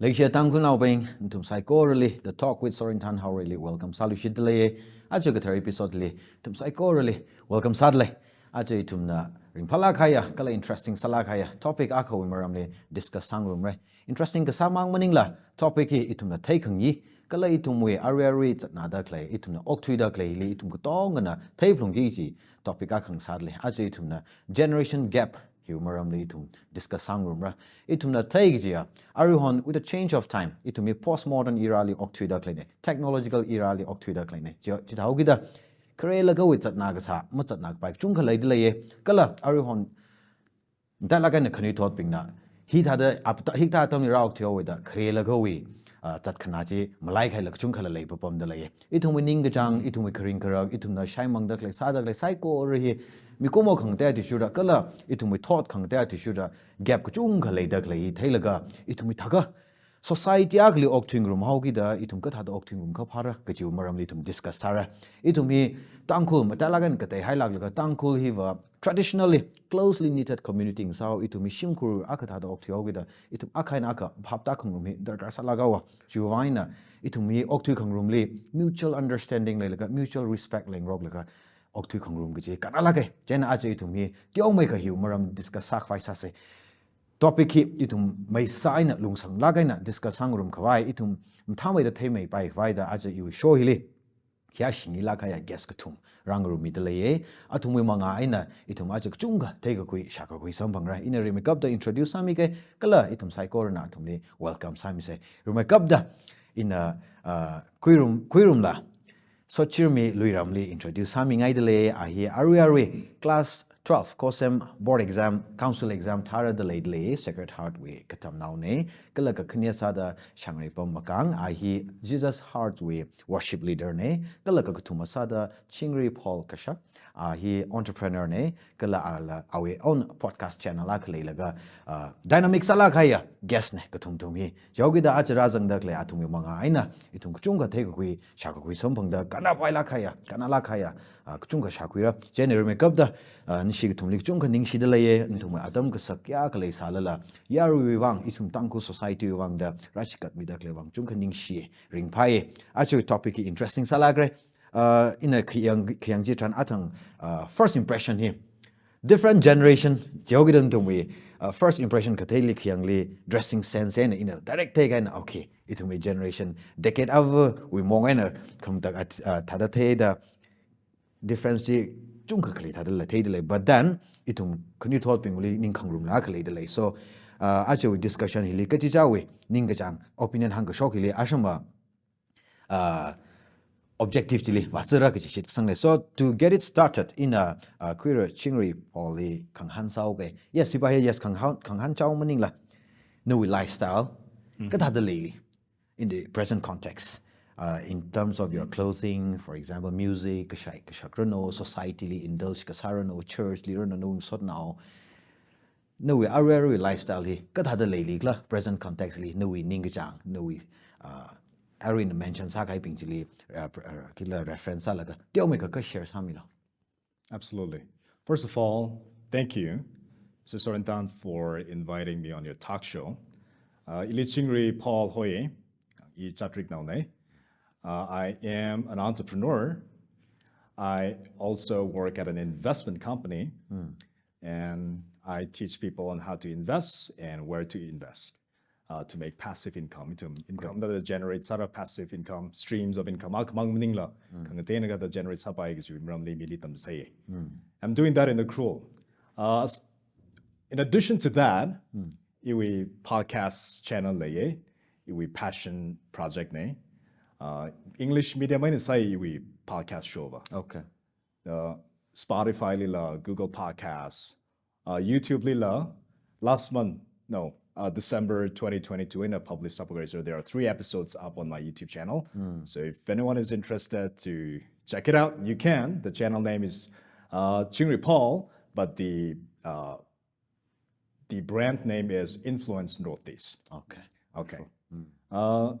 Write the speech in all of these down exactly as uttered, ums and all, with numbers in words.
Leishiya Tangkhulnaobing, nathum saikorali The Talk with Sorinthan Haorei li welcome sāluishitdalei. Aja kathar episode li nathum saikorali welcome sādalei. Aja ithumna ringphālāk kahaiya kala interesting sālāk kahaiya topic akhawui maramli discuss sāngarumra. Interesting kasā mang maningla, topic hi ithumna theikhangayi kala ithumwui arui arui zatnada khalei, ithumna okthuida khaleili ithum katongana theiphalungki kaji topic akha ngasādalei. Aja ithumna generation gap hiwui maramli ithum discuss sāngarumra. Ithumna theiki kajiya, aruihon with the change of time, ithum hi postmodern era li okthuida khaleina, technological era li okthuida khaleina. Chi, chithāhaokida, kharelakha wui zatna kasā, mazatna kapai kachungkha leidalei. Kala aruihon matailāk eina khanuithotbingna hithāda, apta, hikathā atamli rāokthuihaoda, kharelakha wui, ah, zatkhanā chi malaikhaila kachungkhala leipapamdalei. Ithumwui ningkachāng, ithumwui kharing kharak, ithumna shaimangda khalei, sāda khalei saikora hi mikumo khangatei athishurda kala ithumwui thot khangatei athishurda gap kachungkha leida khalei hi theilaga, ithumwui thākha society akhali okthuingarumhaokida, ithum kathāda okthuingarum kaphāra kajiwui maramli ithum discuss sāra. Ithum hi Tangkhul, matailāk eina katei hailāklaga, Tangkhul hiva traditionally closely knitted community ngasāhao, ithum hi shimkhur akha thāda okthuihaokida, ithum akha eina akha phap tākhangarum hi darkar sālāk haowa. Chiwui vang eina ithum hi okthui khangarumli mutual understanding leilaga, mutual respect leingaroklaga okthui khangarum kaji kannālāka. Chieina aja ithum hi teomeikha hiwui maram discuss sākhavai sāsa. Topic hi ithum maisa eina lungsanglāk eina discuss sāngarum khavai, ithum mathāmeida theimeipai khavaida aja iwui show hili khayāshingmilāk kahaiya guest kathum rāngarummidalei. Athumwui mangā eina ithum aja kachungkha theikakhui, shākakhui samphangra. Ina rimeikapta introduce sāmika kala ithum saikorana athumli welcome sāmisa. Rimeikapta ina, ah, khuirum, khuirumla Sotchirmi Luiramli introduce sāmingaidalei. A hi arui arui class twelve COHSEM board exam, council exam thārada leidalei, Sacred Heart wui katamnaona. Kala kakhane sāda Shangreipam Makang, a hi Jesus Heart wui worship leader na. Kala kakathuma sāda Chingri Paul Kashak, a hi entrepreneur na. Kala ala awui own podcast channel akha leilaga, ah, dynamic sālāk kahaiya guest na kathum thum hi. Chihaokida aja rāzangda khalei athumwui mangā eina ithum kachungkha theikakhui, shākakhui samphangda kannāpailāk kahaiya, kannālāk kahaiya, ah, kachungkha shākhuira. Chieina rimeikapta, ah, nashi kathumli kachungkha ningshidalei, nathumwui atam kasak kayākha leisālala, yaruiwui vang, ithum Tangkhul society wui vang da rāshikatmida khalei vang kachungkha ningshi, ringphāi. Aja topic hi interesting sālākra. Uh, ina khayang, khayang chitharan athang, uh, first impression hi. Different generation, chihaokida nathumwui, uh, first impression katheili khayangli dressing sense eina ina direct theikahaina, okay, ithumwui generation, decade avawui mong eina khamtak at, uh, thāda theida difference chi kachungkha khalei thādala theidalei. But then, ithum khanuithotbingli ningkhangarumla khaleidalei. So, uh, ajawui discussion hili kachichāwui ningkachāng opinion hāngkashok hili ashama, uh, objective chili vāzāra kaji shitsangna. So to get it started, ina, uh, khuira Chingri Paul li khangahān sāhaoka. Yes, hiva hi, yes, khangahān, khangahān chao maningla, nawui lifestyle kathāda leili in the present context, uh, in terms of your clothing, for example, music, kashai kashak ranu, society li indulge kasā ranu, church li ranu, nawui ngasotnao, nawui arui arui lifestyle hi kathāda leilikhala, present context li nawui ningkachāng, nawui, uh, aruina mention sākahaibing chili, uh, pr-, uh, kila reference sālaga teomeikha kha share sāmilu. Absolutely. First of all, thank you, Mister Sorinthan, for inviting me on your talk show. Uh, ili Chingri Paul hoi, i Chatriknaona. Uh, I am an entrepreneur. I also work at an investment company, and I teach people on how to invest and where to invest, uh, to make passive income. Ithum income da generate sāra, passive income, streams of income akhamang maningla, khangateina kathāda generate sāpai kajiwui maramli mili tamsei. I'm doing that in Ukhrul. Uh, s-, in addition to that, iwui podcast channel leiya, iwui passion project na. Uh, English medium eina sāi iwui podcast show va. Okay. Uh, Spotify lila, Google Podcasts, uh, YouTube lila, last month, no, uh, December twenty twenty-two eina publish sāpaira. So there are three episodes up on my YouTube channel. So if anyone is interested to check it out, you can. The channel name is, uh, Chingri Paul, but the, uh, the brand name is Influence Northeast. Okay. Okay. Uh,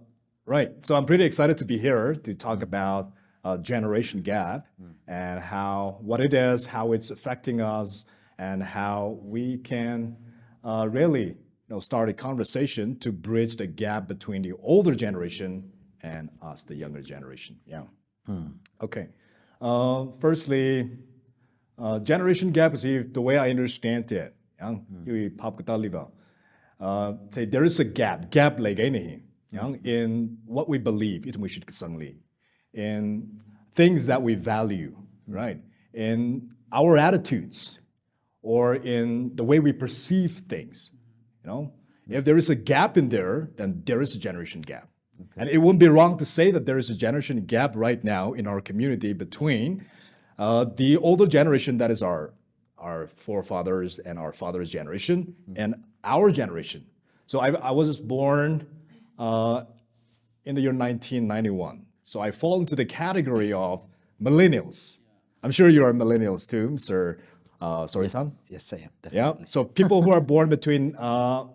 right. So I'm pretty excited to be here to talk about, uh, generation gap and how, what it is, how it's affecting us, and how we can, uh, really you know, start a conversation to bridge the gap between the older generation and us, the younger generation. Yeah. Okay. Uh, firstly, uh, generation gap is, if the way I understand it, yang, iwui phap katāliva, uh, say there is a gap, gap leikahaina hi, yang, in what we believe, ithumwui shitkasangli, in things that we value, right? In our attitudes, or in the way we perceive things. You know, if there is a gap in there, then there is a generation gap. And it wouldn't be wrong to say that there is a generation gap right now in our community between, uh, the older generation, that is our, our forefathers and our fathers' generation, and our generation. So I, I was born, uh, in the year nineteen ninety-one. So I fall into the category of millennials. I'm sure you are millennials too, Mister Uh, Soritan. Yes, I am. Yeah. So people who are born between, uh,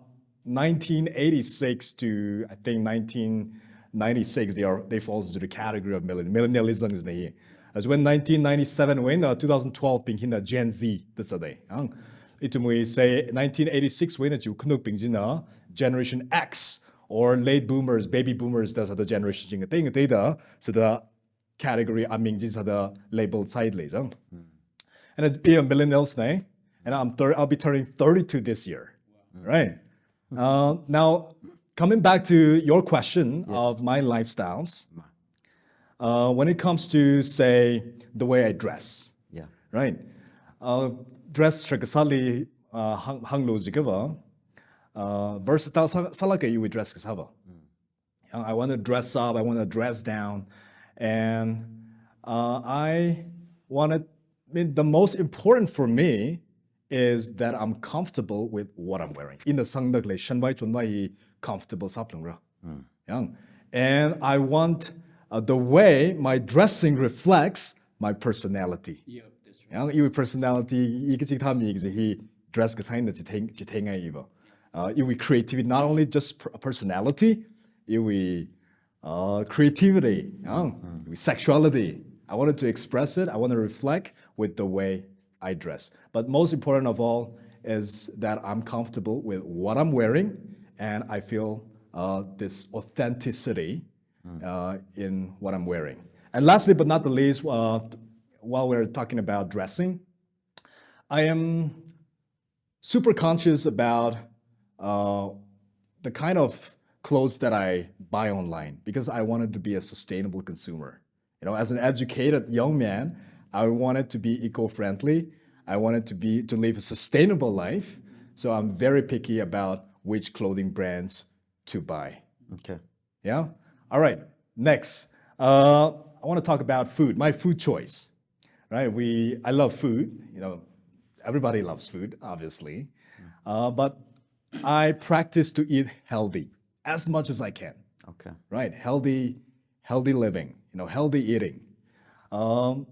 nineteen eighty-six to, I think, nineteen ninety-six, they are, they fall into the category of millenn-, millennialism is the. As when nineteen ninety-seven wui eina, uh, two thousand twelve bing hina Gen Z da sāda. Ang, ithumwui say nineteen eighty-six wui eina chiwui khanukbing china Generation X or late boomers, baby boomers da sāda generation chi ngatei ngateida sāda category aming chi sāda label sāhailei zang. And it, we are millennials na, and I'm thir- I'll be turning thirty-two this year. Right. Uh, now, coming back to your question of my lifestyles, uh, when it comes to, say, the way I dress, Yeah. Right? Uh, dress shakasāli, uh, hāng, hānglu jiakhava, uh, versatile sā, sālāka iwui dress kasāva. Yang, I want to dress up, I want to dress down. And, uh, I wanted, I mean, the most important for me is that I'm comfortable with what I'm wearing. Ina sangda khalei shanvai chonvai hi comfortable sāphalungra. Yang, and I want, uh, the way my dressing reflects my personality. Yep, that's right. Yang, iwui personality, i kachikathā mi kaji hi dress kasā eina chitheng, chithengngai iva. Uh, iwui creativity, not only just per- personality, iwui, uh, creativity, yang, iwui sexuality. I wanted to express it. I want to reflect with the way I dress. But most important of all is that I'm comfortable with what I'm wearing, and I feel, uh, this authenticity, uh, in what I'm wearing. And lastly, but not the least, uh, while we're talking about dressing, I am super conscious about, uh, the kind of clothes that I buy online because I wanted to be a sustainable consumer. You know, as an educated young man, I wanted to be eco-friendly. I wanted to be, to live a sustainable life. So I'm very picky about which clothing brands to buy. Okay. Yeah. All right. Next, uh, I want to talk about food. My food choice. Right. We. I love food. You know, everybody loves food, obviously. Uh, but I practice to eat healthy as much as I can. Okay. Right. Healthy, healthy living. You know, healthy eating. Um,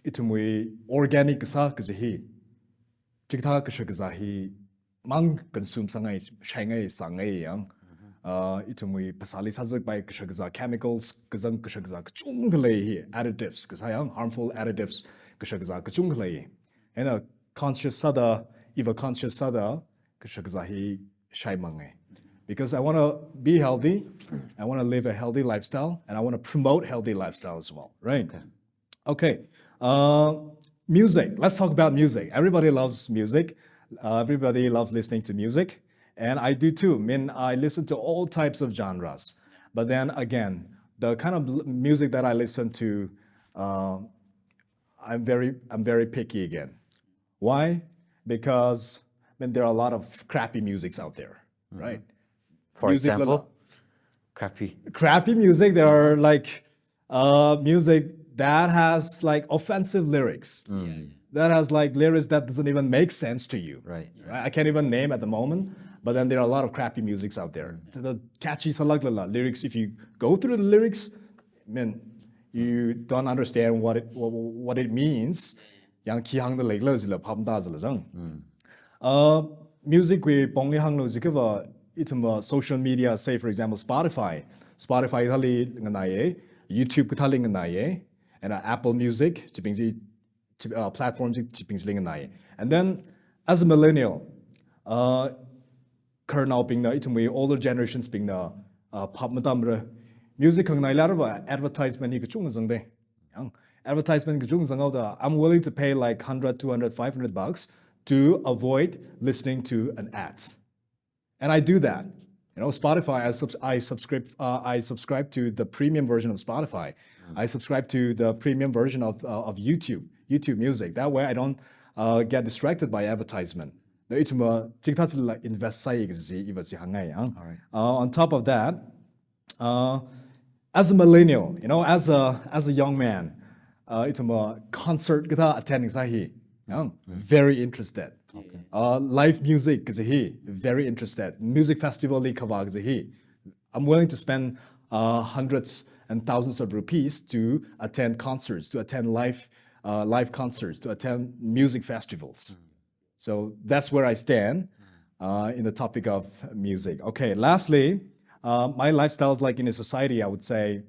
ithumwui organic kasā kaji hi, chikathā kashak kazā hi mang consume sāngai, shaingai, sāngai yang. Uh, ithumwui phasāli sāzakpai kashak kazā, chemicals kazang kashak kazā kachungkha lei hi, additives kasā yang, harmful additives kashak kazā kachungkha lei. Eina conscious sāda, iva conscious sāda kashak kazā hi shaimangai. Because I want to be healthy, I want to live a healthy lifestyle, and I want to promote healthy lifestyle as well, right? Okay. Uh, music. Let's talk about music. Everybody loves music. Uh, everybody loves listening to music. And I do too. I mean, I listen to all types of genres. But then again, the kind of l- music that I listen to, uh, I'm very, I'm very picky again. Why? Because, I mean, there are a lot of crappy musics out there, right? For Music example, lala- crappy. Crappy music, there are, like, uh, music that has, like, offensive lyrics. That has, like, lyrics that doesn't even make sense to you. Right. Right? I can't even name at the moment, but then there are a lot of crappy musics out there. So the catchy sālaklala lyrics, if you go through the lyrics, man, you don't understand what it, what, what it means. Yang khi hāngda leikhala jila phap matāzala zang. Uh, music wui pongli hānglu jiakhava, ithumva social media, say for example, Spotify. Spotify kathāli nganāya, YouTube kathāli nganāya, and, uh, Apple Music, chibing chi, chi- uh, platform chi, chibing chili nganāya. And then, as a millennial, uh, khararnaobingna, ithumwui older generations bingna, uh, phap matamra. Music khanganai lāra va advertisement hi kachungkha zangda. Yang, advertisement kachungkha zanghaoda, I'm willing to pay like hundred, two hundred, five hundred bucks to avoid listening to an ad. And I do that. You know, Spotify, I subs-, I subscribe, uh, I subscribe to the premium version of Spotify. I subscribe to the premium version of, uh, of YouTube, YouTube Music. That way I don't, uh, get distracted by advertisement. Na ithumva chikathā chila invest sāi kaji iva chi hāngngai, ya. All right. Uh, on top of that, uh, as a millennial, you know, as a, as a young man, uh, ithumva concert kathā attending sāi hi, ya, very interested. Okay. Uh, live music kaji hi, very interested. Music festival li kavā kaji hi, I'm willing to spend, uh, hundreds and thousands of rupees to attend concerts, to attend live, uh, live concerts, to attend music festivals. So that's where I stand, uh, in the topic of music. Okay, lastly, uh, my lifestyle is like in a society, I would say,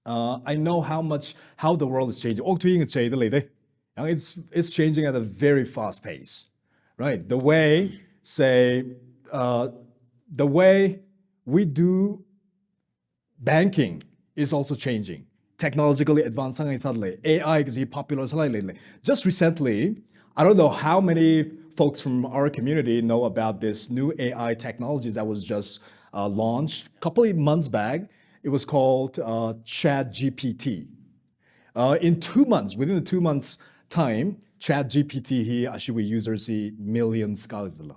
uh, I know how much, how the world is changing. Okthuiying changda leida. And it's, it's changing at a very fast pace, right? The way, say, uh, the way we do banking is also changing. Technologically advanced sāngai sāda lei, A I kaji popular sālai lei lei. Just recently, I don't know how many folks from our community know about this new A I technologies that was just, uh, launched a couple of months back. It was called, uh, Chat G P T. Uh, in two months, within the two months time, Chat G P T hi ashiwui users hi millions kāzala.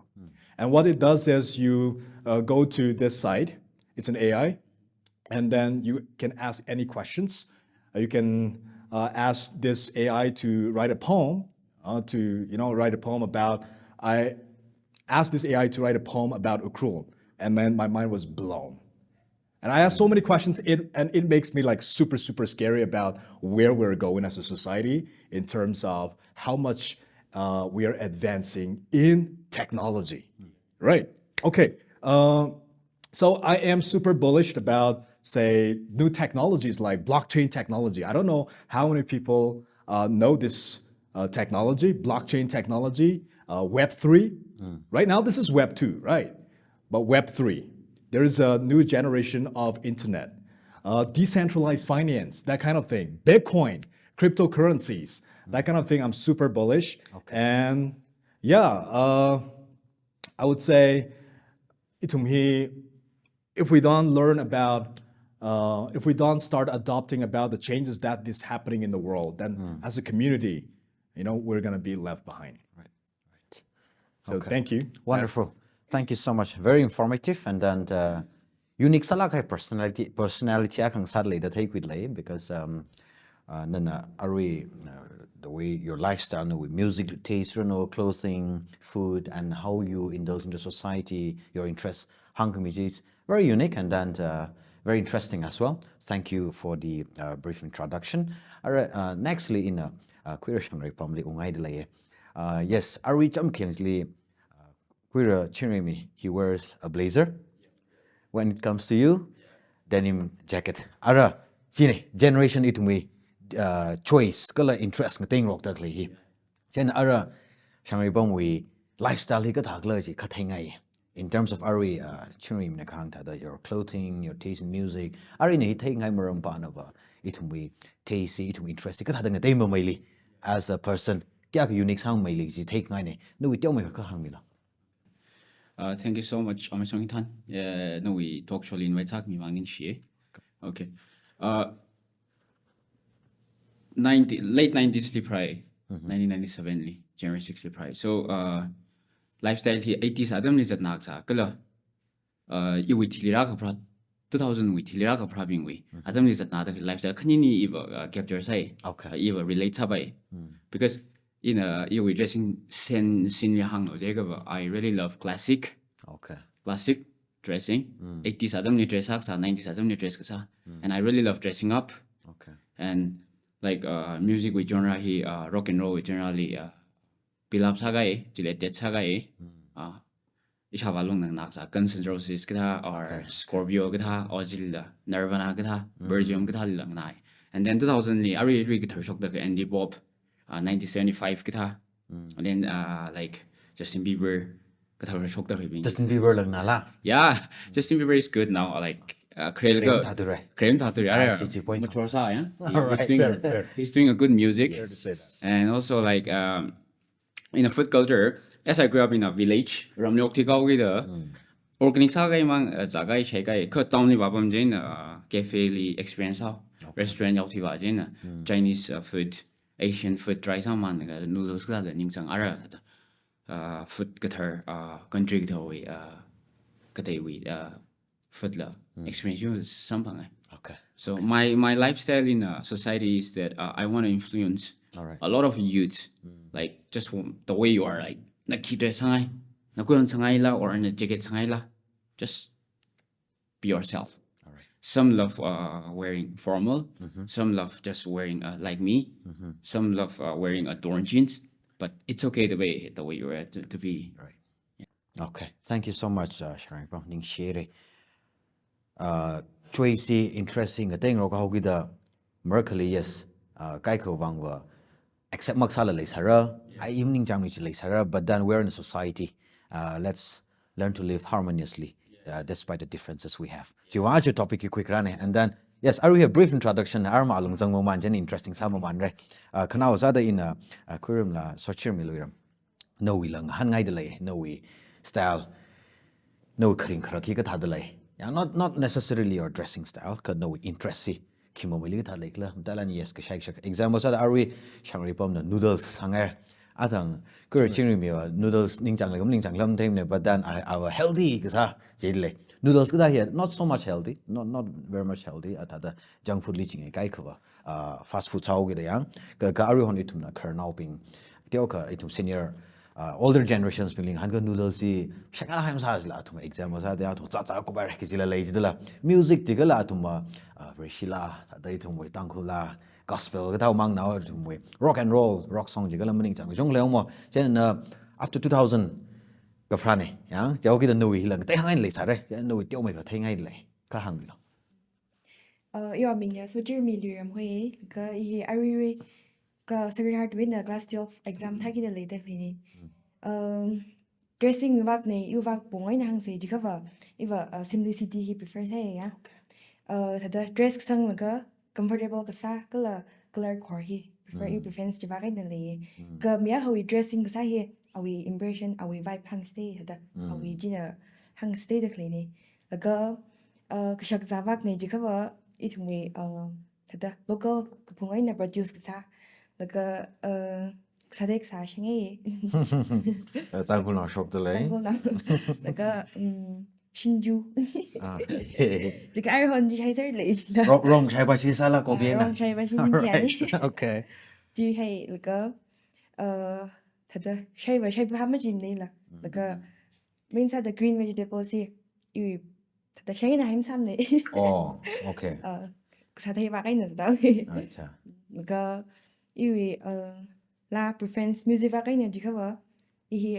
And what it does is you, uh, go to this site, it's an A I, and then you can ask any questions. Uh, you can, uh, ask this A I to write a poem, uh, to, you know, write a poem about, I asked this A I to write a poem about Ukhrul, and then my mind was blown. And I ask so many questions, it, and it makes me, like, super, super scary about where we're going as a society in terms of how much, uh, we are advancing in technology. Right. Okay. Uh, so I am super bullish about, say, new technologies like blockchain technology. I don't know how many people, uh, know this, uh, technology, blockchain technology, uh, Web three. Right now, this is Web two, right? But Web three, there is a new generation of internet, uh, decentralized finance, that kind of thing, Bitcoin, cryptocurrencies, that kind of thing. I'm super bullish. Okay. And yeah, uh, I would say, ithum hi, if we don't learn about, uh, if we don't start adopting about the changes that is happening in the world, then as a community, you know, we're gonna be left behind. Right. Right. So okay. Thank you. Wonderful. That's Thank you so much. Very informative and then, uh, unique sālāk kahai personality, personality akha ngasāda lei da theikhuida lei because, um, uh, nana arui, uh, the way your lifestyle, nawui music taste, nawui clothing, food, and how you indulge in the society, your interests, hāngkhami chi is very unique and then, uh, very interesting as well. Thank you for the, uh, brief introduction. Ara, uh, nextly in, uh, uh, khuira Shangreipamli ungngaida lei. Uh, yes, arui chāmkhayang chili, uh, khuira Chinreimi, he wears a blazer. When it comes to you, denim jacket. Ara, chieina generation ithumwui, uh, choice kala interest ngateirokda khalei hi. Chieina ara Shangreipamwui lifestyle hi kathākhala chi khatheingai. In terms of arui, uh, Chinreimina kahāng thāda your clothing, your taste in music, arui ina hi theingai maram pana va ithumwui taste hi, ithumwui interest hi kathāda ngateimameili as a person, kayākha unique sāmameili chi theingaina. Nawui teomeikha hāngmilu. Uh, thank you so much, Amei Songithan. Uh, nawui talk show li invite sākhami vang ningshi. Okay. Uh, ninety, late nineties li pharāi, nineteen ninety-seven li, January six li pharāi. So, uh, lifestyle hi eighties atamli zatnā kasā, kala, uh, iwui thili rākapharā, two thousand wui thili rākapharābingwui atamli zatnāda lifestyle khanini iva, uh, capture sāi. Okay. Uh, iva relate sāpai. Because ina iwui dressing sen-, scene li hānglu jiakha va, I really love classic. Okay. Classic dressing. Eighties atamli dress sākasā, nineties atamli dress kasā. And I really love dressing up. Okay. And like, uh, music wui genre hi, uh, rock and roll wui genre li, uh, pilap sākahai, chili attach sākahai. Uh, ishāvā lungnā nganākasā, Guns N' Roses kathā, or okay, Scorpio kathā, or chila Nirvana kathā, Pearl Jam kathālila nganāi. And then two thousand li, arui, arui kathar shokda kha indie pop, uh, nineteen seventy-five kathā. And then, uh, like, Justin Bieber, kathar shokda khalei bing. Justin Bieber lang nala. Yeah, Justin Bieber is good now. Like uh, kharel Kharel ka thadure. Kharel thadure. Ah, Yeah, chi chi point. Mature sa, yeah. He- Alright, he's doing fair, fair. he's doing a good music. Fair to say that. And also like um in a food culture, as I grew up in a village, ramli okthui kahaoki da organic sākahaimang, uh, zākahai shaikahai, kha town li vāpam chieina uh, cafe li experience haowa, restaurant yaothui vā chieina Chinese uh, food, Asian food try sāmamān ka noodles kala ningchāng ara uh, food kathar uh, country kathar wui uh, kateiwui uh, food la experience yu samphanga. Okay. So my my lifestyle in uh, society is that uh, I want to influence Alright. a lot of youth, like just from the way you are, like na khi dress sāngai, na kuyon sāngaila or na jacket sāngaila, just be yourself. Alright. Some love uh, wearing formal, some love just wearing uh, like me, some love uh, wearing adorned jeans, but it's okay the way the way you are to, to be. Right. Okay. Thank you so much, uh, Sharing Pang. Ningshire. Uh, Tracy, interesting. Ateng rok haoki da Mercury, yes. Uh, kaikha vangva accept maksāla leisāra. I evening jam ni leisāra. But then we're in a society. Uh, let's learn to live harmoniously uh, despite the differences we have. Chiwui aja topic hi quick rane. And then yes, I will have brief introduction. Arma alung zang maman jen interesting sāmamānre. Uh, khanao sāda in uh, uh, kuiram la sochirmi luiram. Nawui lang hāngngaida lei, nawui style, nawui kharing kharak hi kathāda lei. Yeah, not not necessarily your dressing style, kha nawui interest hi khi mamili kathā leikhala. Matalan yes, kashai kashak. Example sāda arui Shangri Pamna noodles hāngngai. Athang kura chingri miwa noodles ningchāng lei, ningchāng lam time ne, but then I, I will healthy kasā chili lei. Noodles kathā hi not so much healthy, not not very much healthy. Athāda junk food li ching kaikha va. Uh, fast food sāhaoki da yang. Ka, ka arui hon ithumna khararnaobing. Teokha ithum senior uh, older generations bingli ngahānka noodles hi shakala haim sāsila athum example sāda athum cha cha kubar kajila lei jidala. Music tikala athum uh, Vareshila, thāda ithumwui Tangkhul la, gospel kathāmang nao ithumwui rock and roll, rock song jikala maningchāng jong lei mo. Chieina after two thousand kapharāne, yang, jaoki da nawui hilang, tei hāngngai leisāre, yang nawui teomei kathei ngai lei, kahāng bilo. Uh, iwui ming ya Sochirmi Luiram hoi, ka i hi arirui ka Sacred Heart wui na class twelve exam thākida leida khaleine. Um, dressing vak ne, iwui vak pong eina hāngsa jiakha va, iva uh, simplicity hi prefer sāya. Uh, thāda dress kasanglaga comfortable kasā kala color khor hi prefer, iwui preference chi vak eina lei. Ka mi akhawui dressing kasā hi awui impression, awui vibe hāngsa thāda, awui china hāngsa thāda khaleine. Laga uh, kashak zā vak ne jiakha va ithumwui uh, thāda local kaphung eina produce kasā. Laga uh, kasā dek sā shange. Uh, Tangkhulnao shokda lei. Tangkhulnao. Laga um, shinju. Ah, Jiakha arui hon chi shai sāra lei jina. Rong, rong shaiba shi sāla kopi na. Rong shaiba shi ni ya ni. Right. Okay. Chi hai laga uh, thāda shaiba shaiba hama jim ne la. Laga main sāda green vegetable si iwui thāda shaina haim sāmne. Oh, okay. Uh, kasā thei vak eina zāda. Acha. Laga iwui uh, la preference music vak eina jiakha va, i hi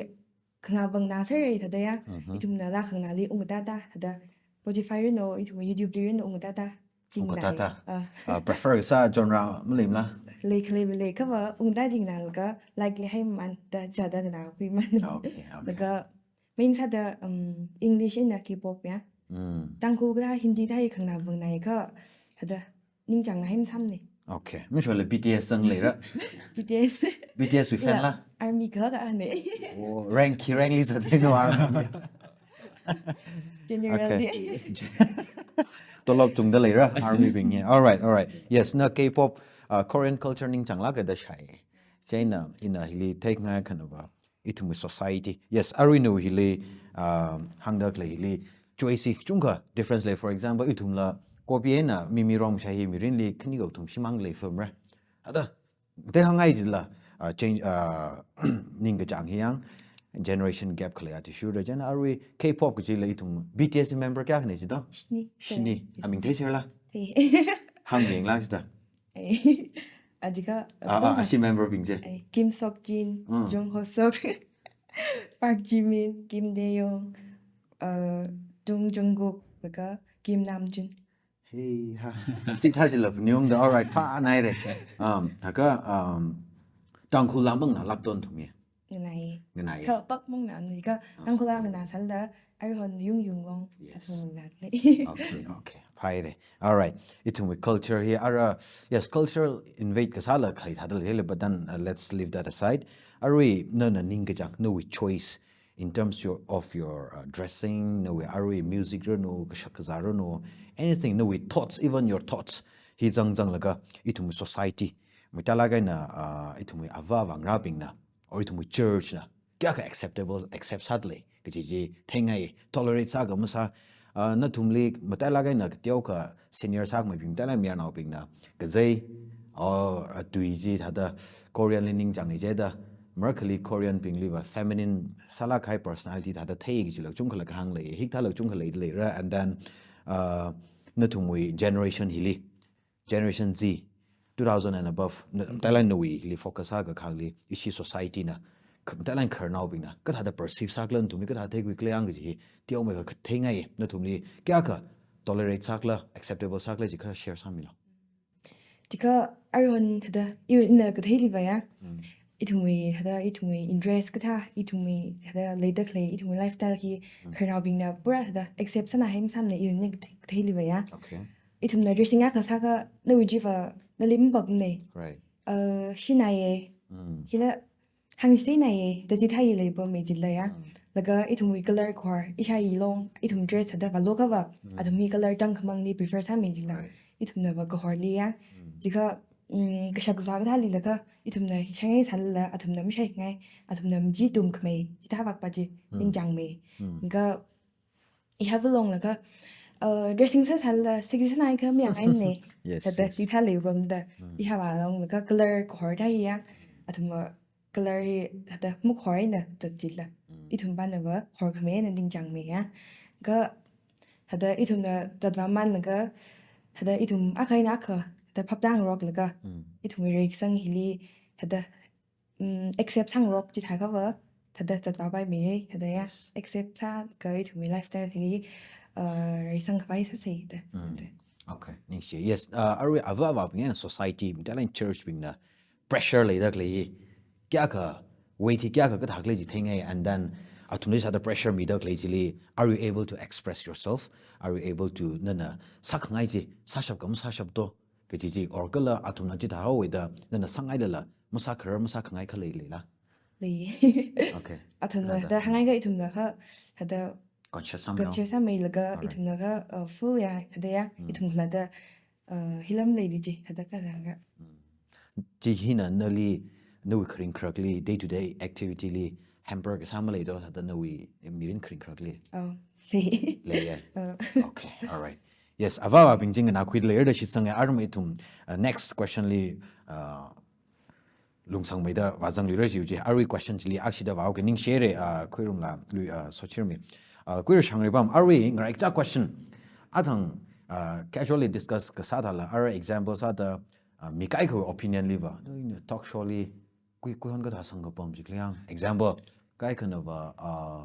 khanganā bang na sāra thāda ya. Ithumna la khanganāli ungda da thāda. Spotify rino, ithum YouTube li rino ungda da. Ching Ungda da. Uh, Uh, prefer kasā genre malimla. Lei khalei lei kha va ungda jingnā laga like li haiman da zāda nganākhui man. Okay, okay. Laga main sāda um, English eina K-pop ya. Mm. Tangkhul kathā Hindi thā hi khanganā bang nai kha, thāda ningchāng haim sāmne. Okay. Mishwa le B T S zang leira. B T S. B T S wui fan la. Army kha ka ne. Oh, rank ki rank li zat no army. General Okay. Di. Tolop tungda leira army bing ye. All right, all right. Yes, na K-pop, uh, Korean culture ningchānglaga da shai. Chieina ina hili take ngai khanava ithumwui society. Yes, arui nawui hili uh, hāngda khalei hili choice hi chungkha difference lei. For example, ithumla kopi eina mimi rong shai hi mirinli khani kathum shimāng lei firm ra. Ada, te hāngngai jila uh, change uh, ningkachāng hi yang generation gap khalei athishurda. Chieina arui K-pop kajila ithum B T S member kayākhane jida? Shini. Shini. Aming thei sirla. Hey. Hāngyangla jida. Ajika. Ah, ah, ashi member bing je. Eh, Kim Seokjin, Mm. Jung Hoseok, Park Jimin, Kim Taehyung, uh, Dong Jungkook, laga Kim Namjoon. Hey ha. Chithā jila puniung da. All right, pa nai re. Um, haka um, Tangkhul lamang na lapton thum ye. nganai. Nganai. Kha pakmang na ni kha, ah, Tangkhul nganā sālala, aruihon yung yung long, yes, athum nganā lei. Okay, okay. Phaire. All right. Ithumwui culture hi ara, yes, cultural invade kasāla khalei thāda leilei, but then, uh, let's leave that aside. Arui nana ningkachāng, nawui choice in terms your, of your, uh, dressing, nawui arui music ranu, kashak kazā ranu, anything, nawui thoughts, even your thoughts. Hi zangzanglaga, ithumwui society, matailāk eina, uh, ithumwui avā avā ngarābingna, or ithumwui church na, kayākha acceptable, accept sādalei, kaji chi theingai, tolerate sā kha masā, uh, nathumli matailāk eina kateokha senior sākhamaibing, matailāk eina mayarnaobingna, kazei, or, uh, tui chi thāda Korean li ningchāng ni jida, marakhali Korean bingliva feminine sālāk kahai personality thāda thei kajila chungkhala kahāng lei, hikathāla chungkhala leira, and then, uh, nathumwui generation hili, Generation Z, two thousand and above, na, matailāk eina nawuili focus sā kakhangli, ishi society na, kha-, matailāk eina khararnaobingna, kathāda perceive sākhala, nathumli kathāda theikhui khala yang kaji hi, teomeikha theingai, nathumli kayākha tolerate sākhala, acceptable sākhala chi kha share sāmilu. Chikha aruihon thāda, ina katheiliva ya. Mm. Ithumwui thāda, ithumwui interest kathā, ithumwui thāda leida khalei, ithumwui lifestyle hi, mm, khararnaobingna pura thāda accept sāna hai masāmana, ina kathe-, katheiliva ya. Okay. Ithumna dressing akha sākha, nawui chiva, nali mapapamana. Right. Uh, shinaiye. Mm. Hila hāngchitheinaiye, da chithāi leipamei chila ya. Mm. Laga ithumwui color kahor, ishāwui long, ithum dress thāda vālo khava, mm, athumwui color tangkhamangli prefer sāmei chila. Right. Ithumnava kahorli ya. Mm. Chikha, mm, kashak kazā kathāli laga, ithumna shaingai sālala, athumna mashaingai, athumna machitumkhamei, chithāvakpa chi, mm, ningchāngmei. Mm. Kha ihava longlaga, uh, dressing sāsālala, sexy sānai kha mayāngaimana. Yes, thāda, yes, chithā leipamda, mm, ihava longlaga, color kahor thāi ya, athumva color hi thāda makahor eina thāda chila. Mm. Ithumpanava horkhamei eina ningchāngmei ya. Kha thāda ithumna zatvā manlaga, thāda ithum akha eina akha, thāda phaptāngaroklaga, mm, ithumwui reikasang hili, thāda, mm, accept sāngarok chithā khava, thāda zatvāpaimei re, thāda ya. Yes. Accept sākha ithumwui lifestyle hili, uh, reisang khavai sāsei da. Mm. Thāda. Okay, ningshi. Yes, uh, arui avā avābing eina society, matailāk eina church bingna pressure leida khalei hi, kayākha, weight hi kayākha kathā khalei chi theingai, and then athumli sāda pressure mida khalei chili, are you able to express yourself? Are you able to, nana sākhangai chi, sāshap kha masāshap to, kaji chi, or kala athumna chithāhaowa da, nana sāngailala, masākharar, masākhangai kha lei, leila? Lei. Okay. Athumna kathāda, thāda hāngngaikha ithumna kha, thāda conscious sāmei, conscious sāmeilaga, alright, ithumna kha, uh, full ya, thāda ya, mm, ithum khala thāda, uh, hilam leili chi, thāda kha thāda. Mm. Chi hina nali, nawui kharing kharakli, day to day activity li, hamper kasā malei to, thāda nawui mirin kharing kharakli? Oh, lei. Lei ya? Uh. Okay, all right. Yes, avā avābing chi nganākhuida leira da shitsanga, arui ithum, uh, next question li, uh, lungsangmeida vāzangluira jiu chi, arui question chili akshida vāo ke ningshire, uh, Khuirumla, lui, uh, Sochirmi. Uh, Khuira Shangreipam, arui ngaraichā question. Athang, uh, casually discuss kasā thāla, arui example sāda, uh, mi kaikhawui opinion liva, no, in a talk show li, kui, kuihon kathā sangkapam chi khala yang. Example, kaikhanava, uh,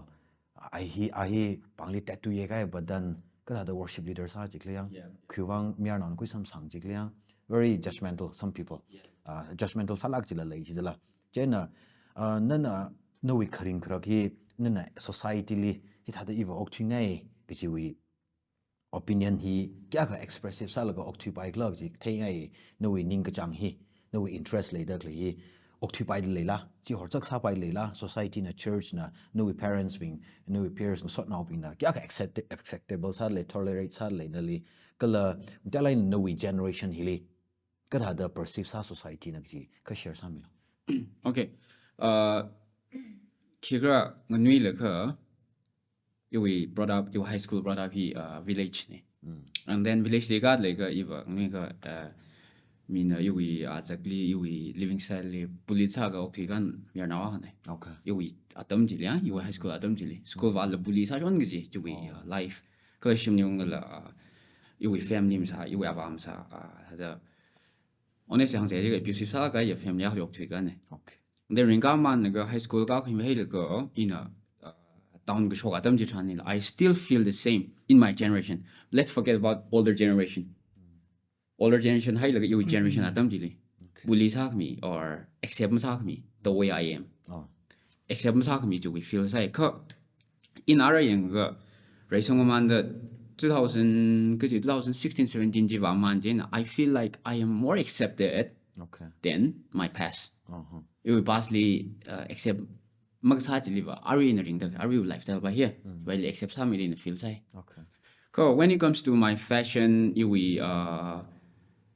a hi, a hi pāngli tattoo ye kahai, but then kathāda worship leader sā chi khala yang. Yeah. Khuivang mayarnaona kuisamsang chi khala yang. Very judgmental, some people. Yeah. Uh, judgmental sālāk chila lei chidala. Chieina, uh, nana, nawui kharing kharak hi, nana society li, hithāda iva okthuingai, kajiwui opinion hi kayākha expressive sālaga okthuipai khala chi theingai, nawui ningkachāng hi, nawui interest leida khalei hi okthuipaida leila, chi horzak sāpaida leila, society na, church na, nawui parents bing, nawui peers, ngasotnaobingna kayākha accept-, acceptable sālei, tolerate sālei nali, kala matailāk eina nawui generation hili kathāda perceive sā society na kaji kha share sāmilu. Okay. Uh, khikha nganuilakha, iwui brought up, iwui high school brought up hi, uh, village ne. Mm. And then village li kathālakha iva nganuikha, uh, mina iwui, uh, zakli, iwui living style li bully sākha okthui kahai mayarnao akhane. Okay. Iwui atam chili, ah, iwui high school atam chili. School vāla bully sāshon kaji, chiwui, oh, uh, life. Kala shimnungla, uh, iwui family masā, iwui avā masā, uh, thāda honestly hāngsa jiakha abusive sākahai family akha okthui kahane. Okay. Then ringkaphā manlaga high school kakhui mahailaga ina, uh, town kashok atam chitharanli, I still feel the same in my generation. Let's forget about older generation. Older generation hailaga iwui generation atam chili. Okay. Bully sākhami or accept masākhami the way I am. Oh. accept masākhami chiwui feel sāi. Kha ina rāyangakha, reisang mamānda two thousand, kaji two thousand sixteen seventeen chi vāmamān chieina, I feel like I am more accepted Okay. than my past. Uh-huh. Iwui past li uh, accept makasā chiliva, aruina ringda, aruiwui lifestyle va hi, va ili accept sāmida ina feel sāi. Okay. Kha when it comes to my fashion, iwui uh,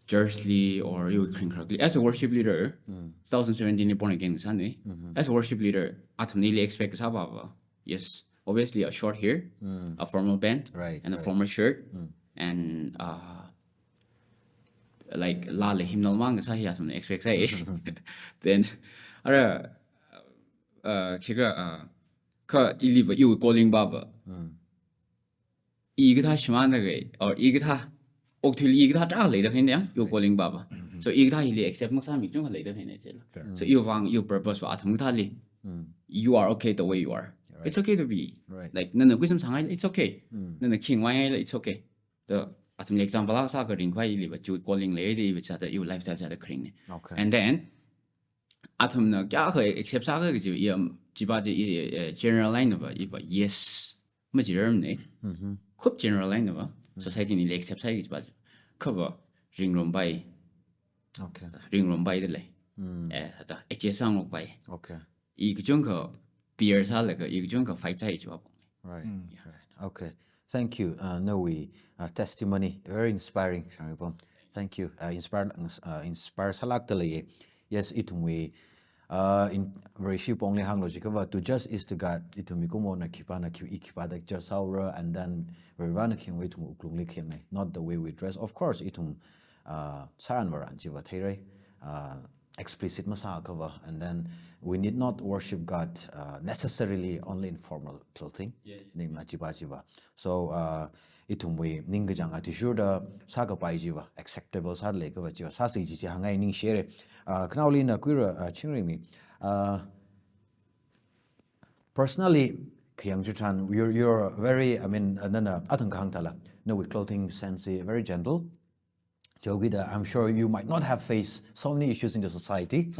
church li or iwui kharing kharakli, as a worship leader, two thousand seventeen li born again sāni. As a worship leader, athumna ili expect kasā va va, yes, obviously a short hair, a formal pant, Right, and a right. formal shirt, and uh, like laa le hymnal mang kasā hi athumna expect sāi. Then, ara, uh, khikha, uh, kha iliva iwui calling va va, i kathā shimānda khalei, or i kathā, okathuili i kathā tarākha leida khalei ne, iwui calling va va. So i kathā hili accept makasāmi kachungkha leida khalei ne chila. So iwui vang, iwui purpose va athum kathāli, you are okay the way you are. It's okay to be. Right. Like, nana kuisam sāngaila, it's okay. Nana khi ngangaila, it's okay. The athumli example akha sākha ringkhavai, iliva chiwui calling leida, iva chithāda, iwui lifestyle chithāda kharing ne. Okay. And then, athumna kayākha accept sākha kaji, i, um, chiva chi, i, eh, general line va, iva yes majirarmane. Khup general line va, society na ili accept sāi kajiva chi. Kha va, ringrumpai, Okay. ringrumpai da lei. Eh, thāda, adjust sāngarokpai. Okay. I kachungkha bear sālaga, i kachungkha fight sāi chiva pong. Right. Right. Okay. Thank you. Uh, nawui uh, testimony very inspiring, Shangpom. Thank you. Uh, inspire, uh, inspire sālākda leiye. Yes, ithumwui uh, in Vareshi pongli hānglo jiakhava, to judge is to God. Ithum mikumona khipāna khi, i khipāda judge sāra, and then Varena khayang va ithum wuklungli khayang ne. Not the way we dress. Of course, ithum uh, sāran varan chiva theira. Uh, explicit masāakhava, and then we need not worship God uh, necessarily only in formal clothing. Ningna chiva chiva. So uh, ithumwui ningkachāng athishurda sākapai chiva acceptable sāda leiakhava chiva sāsi chi chi hāngngai ningshire. Uh, khanaoli ina khuira uh, Chingri mi. Uh, personally, khayang chitharan, you're, you're very, I mean, uh, nana athang kahāng thāla, nawui clothing sense hi very gentle. Chiwuivang da, I'm sure you might not have faced so many issues in the society.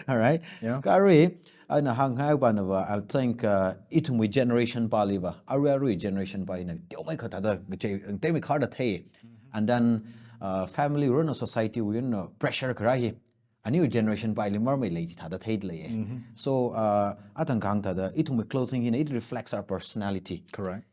All right? Yeah. Kha arui, ina hāngngai va nava, I think uh, ithumwui generation paliva, arui arui generation pa ina teomeikha thāda, che, teomeikha da thei. And then uh, family run, society wui run, pressure kharā hi, a new generation pa ili marmei lei chi thāda theida leiye. So uh, athang kahāng thāda, ithumwui clothing hina, it reflects our personality. Correct.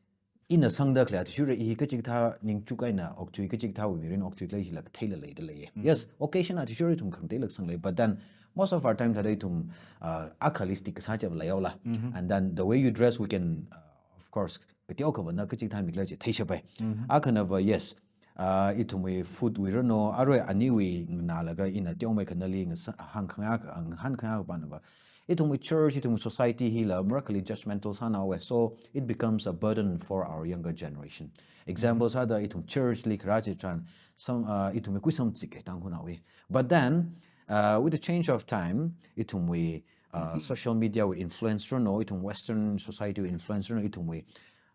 Ina sangda khalei athishurda i kachikathā ningchuk eina okthui, kachikathāwui mirin okthui khalei chila theila leida leiye. Yes, occasion athishurda ithum khangateila sangli, but then most of our time thāda ithum uh, akhali stick kasā chap leihaola. And then the way you dress, we can, uh, of course, kateokha va na kachikathā mi khala chi theishapai. Akhana va, yes, uh, ithumwui food wui ranu, arui aniwui nganālaga ina teomeikha nali ngasa-, hāngkhangak, hāngkhangak va nava, ithumwui church, ithumwui society hila marakhali judgmental sānaowe. So it becomes a burden for our younger generation. Example sāda, ithum church li kharā chitharan, some, uh, ithumwui kuisam chik e Tangkhulnaowui. But then uh, with the change of time, ithumwui uh, social media wui influence ranu, ithum Western society wui influence ranu, ithumwui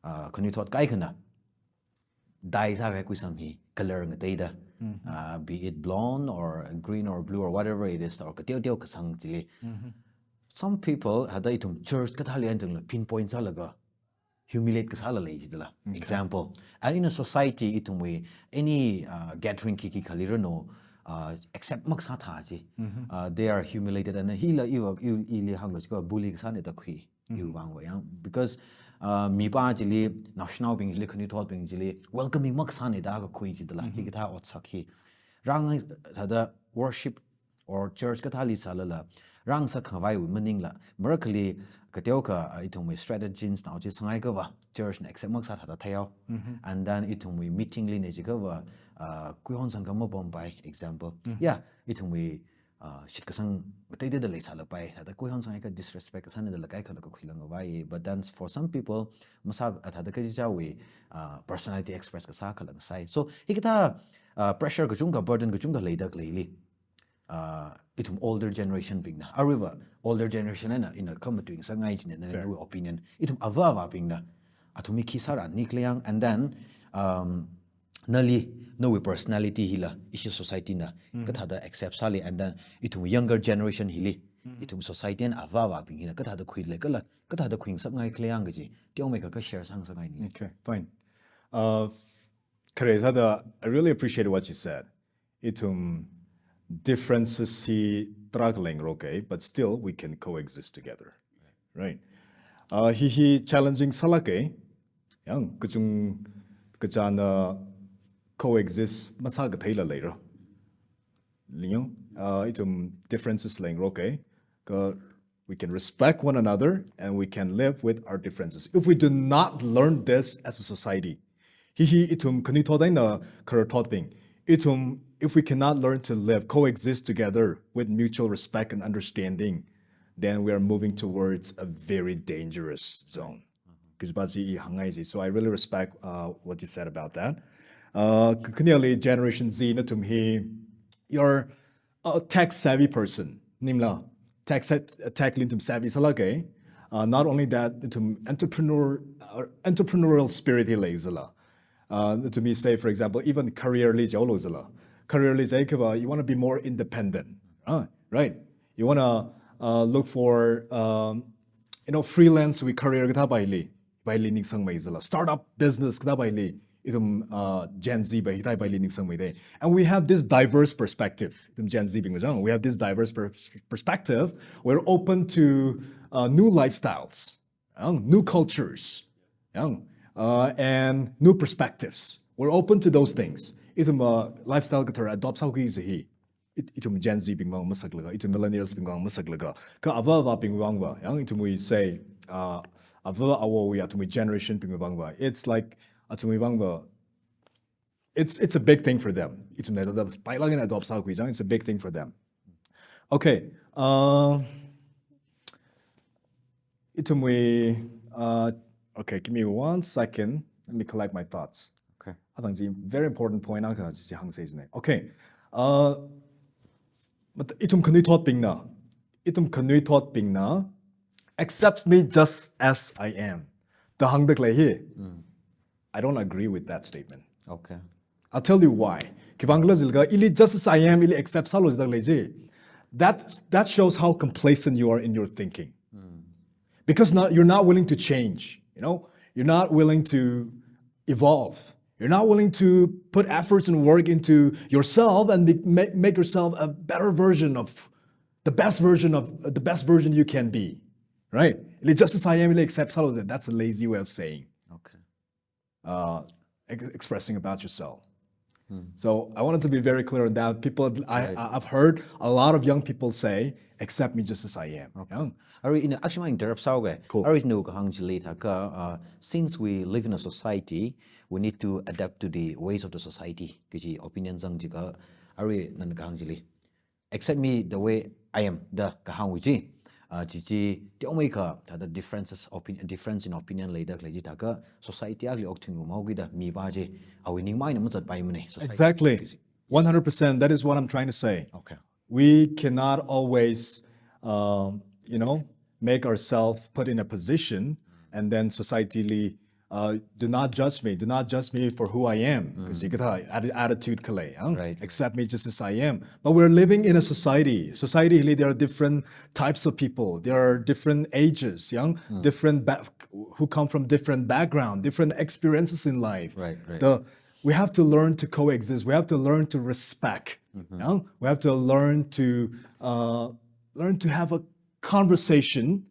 uh, khanuithot kaikhana dye sākahai kuisam hi color ngateida, uh, be it blonde or green or blue or whatever it is, or kateoteo kasang chili. Some people, hāda ithum church kathāli eina tangla pinpoint sālaga humiliate kasāla lei jidala. Example, and in a society, ithumwui any uh, gathering khikhi khali ranu, uh, accept makasā thā chi. Uh, they are humiliated, and hila iva, i, ili hānglo jiakha bully kasāne da khui. Iwui vang va yang. Because uh, mipa chili, naoshinaobing chili, khanuithotbing chili welcoming makasāne da kakhui jidala. Hikathā otsak hi. Rang thāda worship or church kathāli sālala, rang sākhavaiwui maningla, marakhali kateokha uh, ithumwui strategies nao chi sangaiakhava, church na accept makasā thāda theihao. And then ithumwui meeting li ne jiakhava, uh, kuihon sangkha mapampai, example. Yeah, ithumwui uh, shitkasang teitei da leisālapai, thāda kuihon sangakha disrespect kasāne da la kaikhala kakhuilāngkhavai. But then for some people, masā, uh, thāda kachichāwui uh, personality express kasā khala ngasai. So hikathā uh, pressure kachungkha, burden kachungkha leida khaleili, uh, ithum older generation bingna, aruiva older generation eina ina khamatuingasakngai chine, na, nawui opinion, ithum ava avābingna athum hi khi sāra ni khala yang, and then um, nali, nawui personality hila ishi society na kathāda accept sāli, and then ithum younger generation hili Ithum society eina avāvābing hina kathāda khuilei kala kathāda khuingasakngai khala yang kaji teomeikha kha share sāngasakngaini. Okay, fine. Uh, khare sāda, I really appreciate what you said. Ithum differences hi tarākha leingaroka, but still we can coexist together. Right? Uh, hi hi challenging sālāka. Yang kachungkha china coexist masākatheila leira. Lingyo, uh, ithum differences leingaroka. Kha we can respect one another and we can live with our differences. If we do not learn this as a society, hi hi ithum khanuithot eina khararthotbing, ithum, if we cannot learn to live, coexist together with mutual respect and understanding, then we are moving towards a very dangerous zone. Kajipa chi i hāngngai chi. So I really respect, uh, what you said about that. Uh, k-, khaneli Generation Z nathum hi, you're a tech savvy person. Nimla, tech sa-, tech li nathum savvy sālāka. Uh, not only that, nathum entrepreneur, uh, entrepreneurial spirit hi leizala. Uh, nathum hi, say, for example, even career li jaolo zala. Career li jai kava, you wanna be more independent. Uh, right? You wanna, uh, look for, um, you know, freelance wui career kathā paili, paili ningsangmei zala. Startup business kathā paili, ithum, uh, Gen Z pai hithā paili ningsangmeida. And we have this diverse perspective. Ithum Gen Z bing zang, we have this diverse pers-, perspective. We're open to, uh, new lifestyles, yang, new cultures, yang, uh, and new perspectives. We're open to those things. Ithum, uh, lifestyle kathar adopt sāki kaji hi. It-, ithum Gen Z bing vang masaklaga, ithum millennials bing vang masaklaga. Kha avāvābing vangva, yang ithumwui say, uh, avā avawui athumwui generation bing vangva. It's like, athumwui vangva, it's, it's a big thing for them. Ithumna da, da, pailāk eina adopt sākhui chang, it's a big thing for them. Okay. Uh, ithumwui, uh, okay, give me one second. Let me collect my thoughts. Okay. Athang chi very important point akha chi hāngsa jina. Okay. Uh, mat-, ithum khanuithotbingna, ithum khanuithotbingna, "Accept me just as I am," da hāngda khalei hi. I don't agree with that statement. Okay. I'll tell you why. Khivang khala jilaga, ili "Just as I am," ili accept sālu jida khalei chi. That, that shows how complacent you are in your thinking. Because not, you're not willing to change, you know? You're not willing to evolve. You're not willing to put efforts and work into yourself and be, make, make yourself a better version of, the best version of, the best version you can be, right? Ili "Just as I am," ili accept sālu jida. That's a lazy way of saying. Okay. Uh, ex-, expressing about yourself. So I wanted to be very clear on that. People, I, Right. I, I've heard a lot of young people say, "Accept me just as I am." Okay. Yang? Arui ina actually interrupt sāuge. Cool. Arui ina kahāng chili thākha, uh, since we live in a society, we need to adapt to the ways of the society. Kaji opinion zang jiakha, arui nana kahāng chili, "Accept me the way I am," da kahāngwui chi. Uh, chi chi teomeikha thāda differences, opin-, difference in opinion leida khalei chi thākha society akhali okthuingarum haokida mipa chi awui ningmai eina mazatpaimana society. Exactly. Kaji. One hundred percent. That is what I'm trying to say. Okay. We cannot always, um, you know, make ourselves put in a position and then society li, uh, "Do not judge me. Do not judge me for who I am." Kaji kathā atti-, attitude khalei, yang? Right. "Accept me just as I am." But we're living in a society. Society li, there are different types of people. There are different ages, yang? Different ba-, who come from different background, different experiences in life. Right, right. The, we have to learn to coexist. We have to learn to respect. Yang? We have to learn to, uh, learn to have a conversation,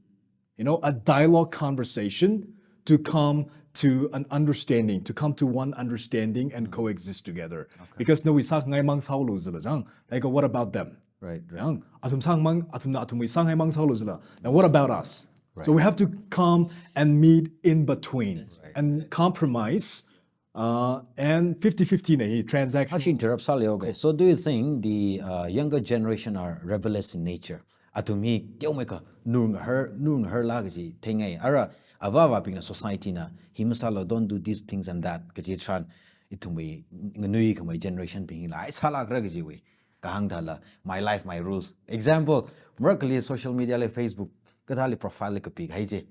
you know, a dialogue conversation to come to an understanding, to come to one understanding and coexist together. Okay. Because nawui sākhangai mang sālu jila chang. Like, what about them? Right, right. Yang, athum sākhamang, athumna athumwui sākhangai mang sālu jila. Now, what about us? Right. So we have to come and meet in between Right. and compromise, uh, and fifty fifty na hi transaction. Actually, interrupt sālu, okay. So do you think the, uh, younger generation are rebellious in nature? Athum hi teomeikha nurngahar, nurngahar lāka kaji theingai. Ara avāvābingna, society na, "Hi masālu, don't do these things and that," kaji tharan, ithumwui nganuikhamei generation bing hila, ai sālākra kajiwui kahāng thāla, "My life, my rules." Example, marākhali social media li, Facebook kathāli profile li kapikahai chi.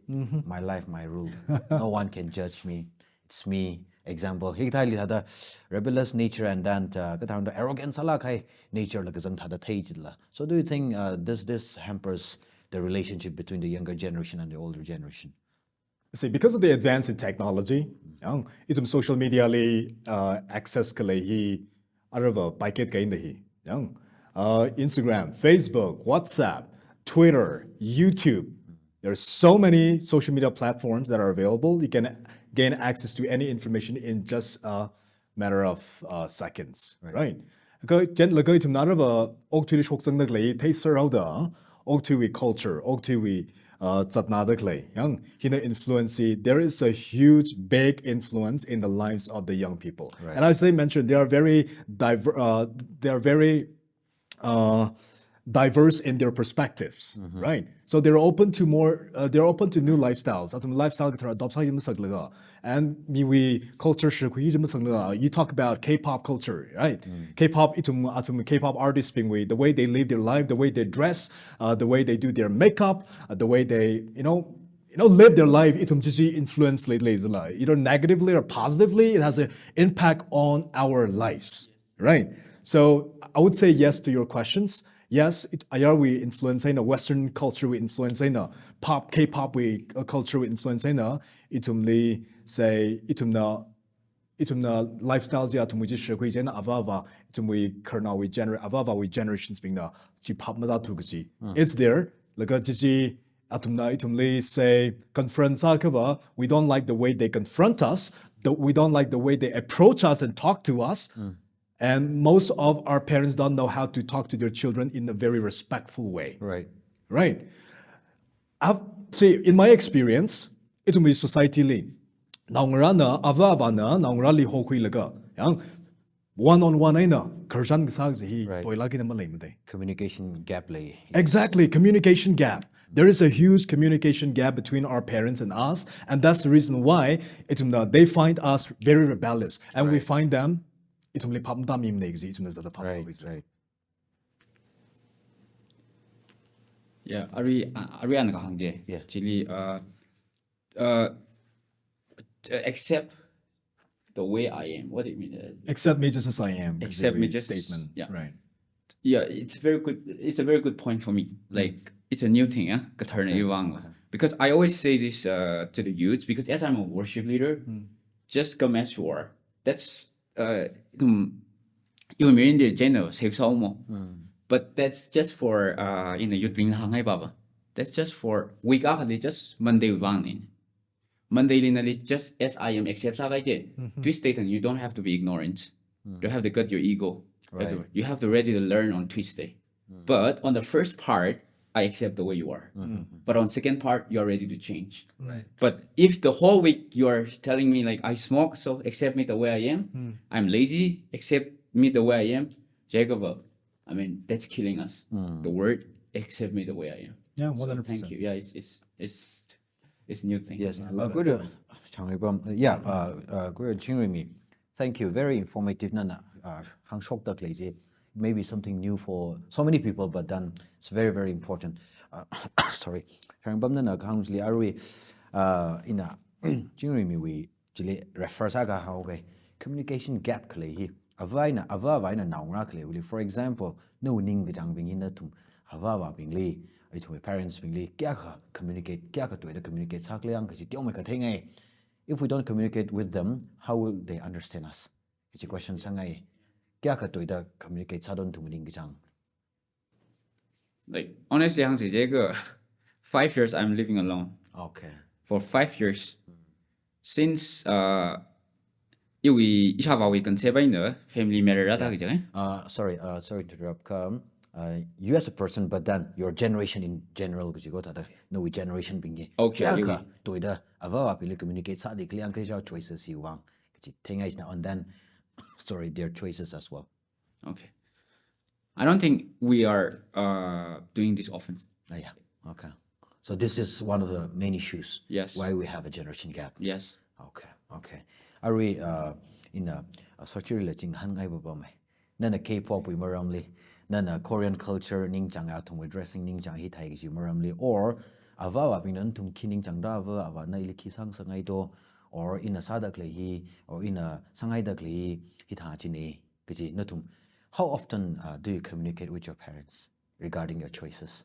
"My life, my rule. No one can judge me. It's me. Example, hikathāli thāda rebellious nature and then uh, kathāda arrogant sālāk kahai nature la kazang thāda thei chila. So do you think uh, this this hampers the relationship between the younger generation and the older generation? See, because of the advance in technology, yang, ithum social media li uh, access khalei hi arava paikhet kahaina hi. Yang, uh, Instagram, Facebook, WhatsApp, Twitter, YouTube. There are so many social media platforms that are available. You can gain access to any information in just a matter of uh, seconds, right? Ka jen laga ithumna arava okathuili shokzangda khalei theiser haoda okathuiwui culture, okathuiwui uh, zatnada khalei. Yang, hina influence hi, there is a huge, big influence in the lives of the young people. And as I mentioned, they are very diver, uh, they are very uh, diverse in their perspectives, right? So they're open to more, uh, they're open to new lifestyles. Athum lifestyle kathar adopt sāki masaklaga, and miwui culture shakhui masaklaga. You talk about K-pop culture, right? K-pop, ithum, athum K-pop artists bingwui, the way they live their life, the way they dress, uh, the way they do their makeup, uh, the way they, you know, you know, live their life, ithum chi chi influence lei lei zala, either negatively or positively, it has an impact on our lives, right? So I would say yes to your questions. Yes, it, ayarwui influence eina, Western culture wui influence eina, pop, K-pop wui uh, culture wui influence eina, ithumli say, ithumna, ithumna lifestyle chi athumwui chi shakhui chieina ava ava, ithumwui khararnaowui gener, ava avawui generations bingna chi phap matāthu kachi. It's there, laga chi chi athumna ithumli say confront sākhava, we don't like the way they confront us, the, we don't like the way they approach us and talk to us. And most of our parents don't know how to talk to their children in a very respectful way. Right. Right? I've, see, in my experience, ithumwui society li, naongarāna, ava avāna, naongarāli hokhuilaga, yang, one on one eina, khararchan kasā kaji hi, Right. toilāk eina maleimada. Communication gap lei. Exactly, communication gap. There is a huge communication gap between our parents and us, and that's the reason why ithumna, they find us very rebellious, and we Right. find them, ithumli phap matāmimana kaji, ithumna zada phap Right, kaji. Right. Yeah, arui, uh, arui ana kahāng je. Yeah. Chili, uh, uh, accept the way I am. What do you mean? Uh, Accept me just as I am. Accept me Kajiwui just as- statement. Yeah. Right. Yeah, it's a very good. It's a very good point for me. Like, it's a new thing, yeah. Kathar eina iwui vang la. Because I always say this uh, to the youth, because as I'm a worship leader, just come as you are. That's uh, um, you mean the general safe mo. But that's just for uh, in the youth bing hāngai baba. That's just for week akhali, just Monday wui vang ni. Monday li nali just as I am accept sākahai je. Tuesday then you don't have to be ignorant. You have to cut your ego. You have to, Right. you have to ready to learn on Tuesday. But on the first part, I accept the way you are. But on second part, you are ready to change. Right. But if the whole week you are telling me like I smoke, so accept me the way I am. I'm lazy, accept me the way I am. Jacob, I mean, that's killing us. The word accept me the way I am. Yeah, So, one hundred percent. Thank you. Yeah, it's it's it's it's new thing. Yes. Uh, good. Uh, Changreipam. Uh, yeah. Uh, uh, good. Chingreimi. Thank you. Very informative. Nana uh, hāngshokda khalei chi. Maybe something new for so many people, but then it's very, very important. Uh, sorry. Changreipam nana kahāng chili arui uh, ina Chingreimiwui chili refer sākahai, okay. Communication gap khalei hi. Ava eina, ava avā eina naongarā khaleiwuili. For example, nawui ningkachāngbing hi nathum ava avābingli, ithumwui parents bingli kayākha communicate, kayākha tuida communicate sākhala yang kaji teomeikha theingai. If we don't communicate with them, how will they understand us? Kaji question sāngai. Kayākha tuida communicate sāda nathumwui ningkachāng? Like, honestly, hāngsi je ka, five years I'm living alone. Okay. For five years. Since uh, iwui ishāvāwui concept eina family matter rāda kaji, eh? Uh, sorry, uh, sorry to interrupt. Come, uh, you as a person, but then your generation in general, kaji ko thāda, nawui generation bingli. Okay, Kayākha iwui. Tuida ava avābingli communicate sāda khala yang kaji choices hiwui vang. Kaji theingai china, and then, sorry, their choices as well. Okay. I don't think we are uh, doing this often. Ah, yeah. Okay. So this is one of the main issues. Yes. Why we have a generation gap. Yes. Okay. Okay. Arui uh, ina uh, Sochiri la ching hāngngai baba mai. Nana K-pop wui maramli, nana Korean culture ningchāng, athumwui dressing ningchāng hithāi kaji maramli, or ava avābingna nathum khi ningchāngda, ava avāna ili khi sāngasakngai do, or ina sāda khalei hi, or ina sāngaida khalei hi, hithā chine, kaji nathum. How often uh, do you communicate with your parents regarding your choices?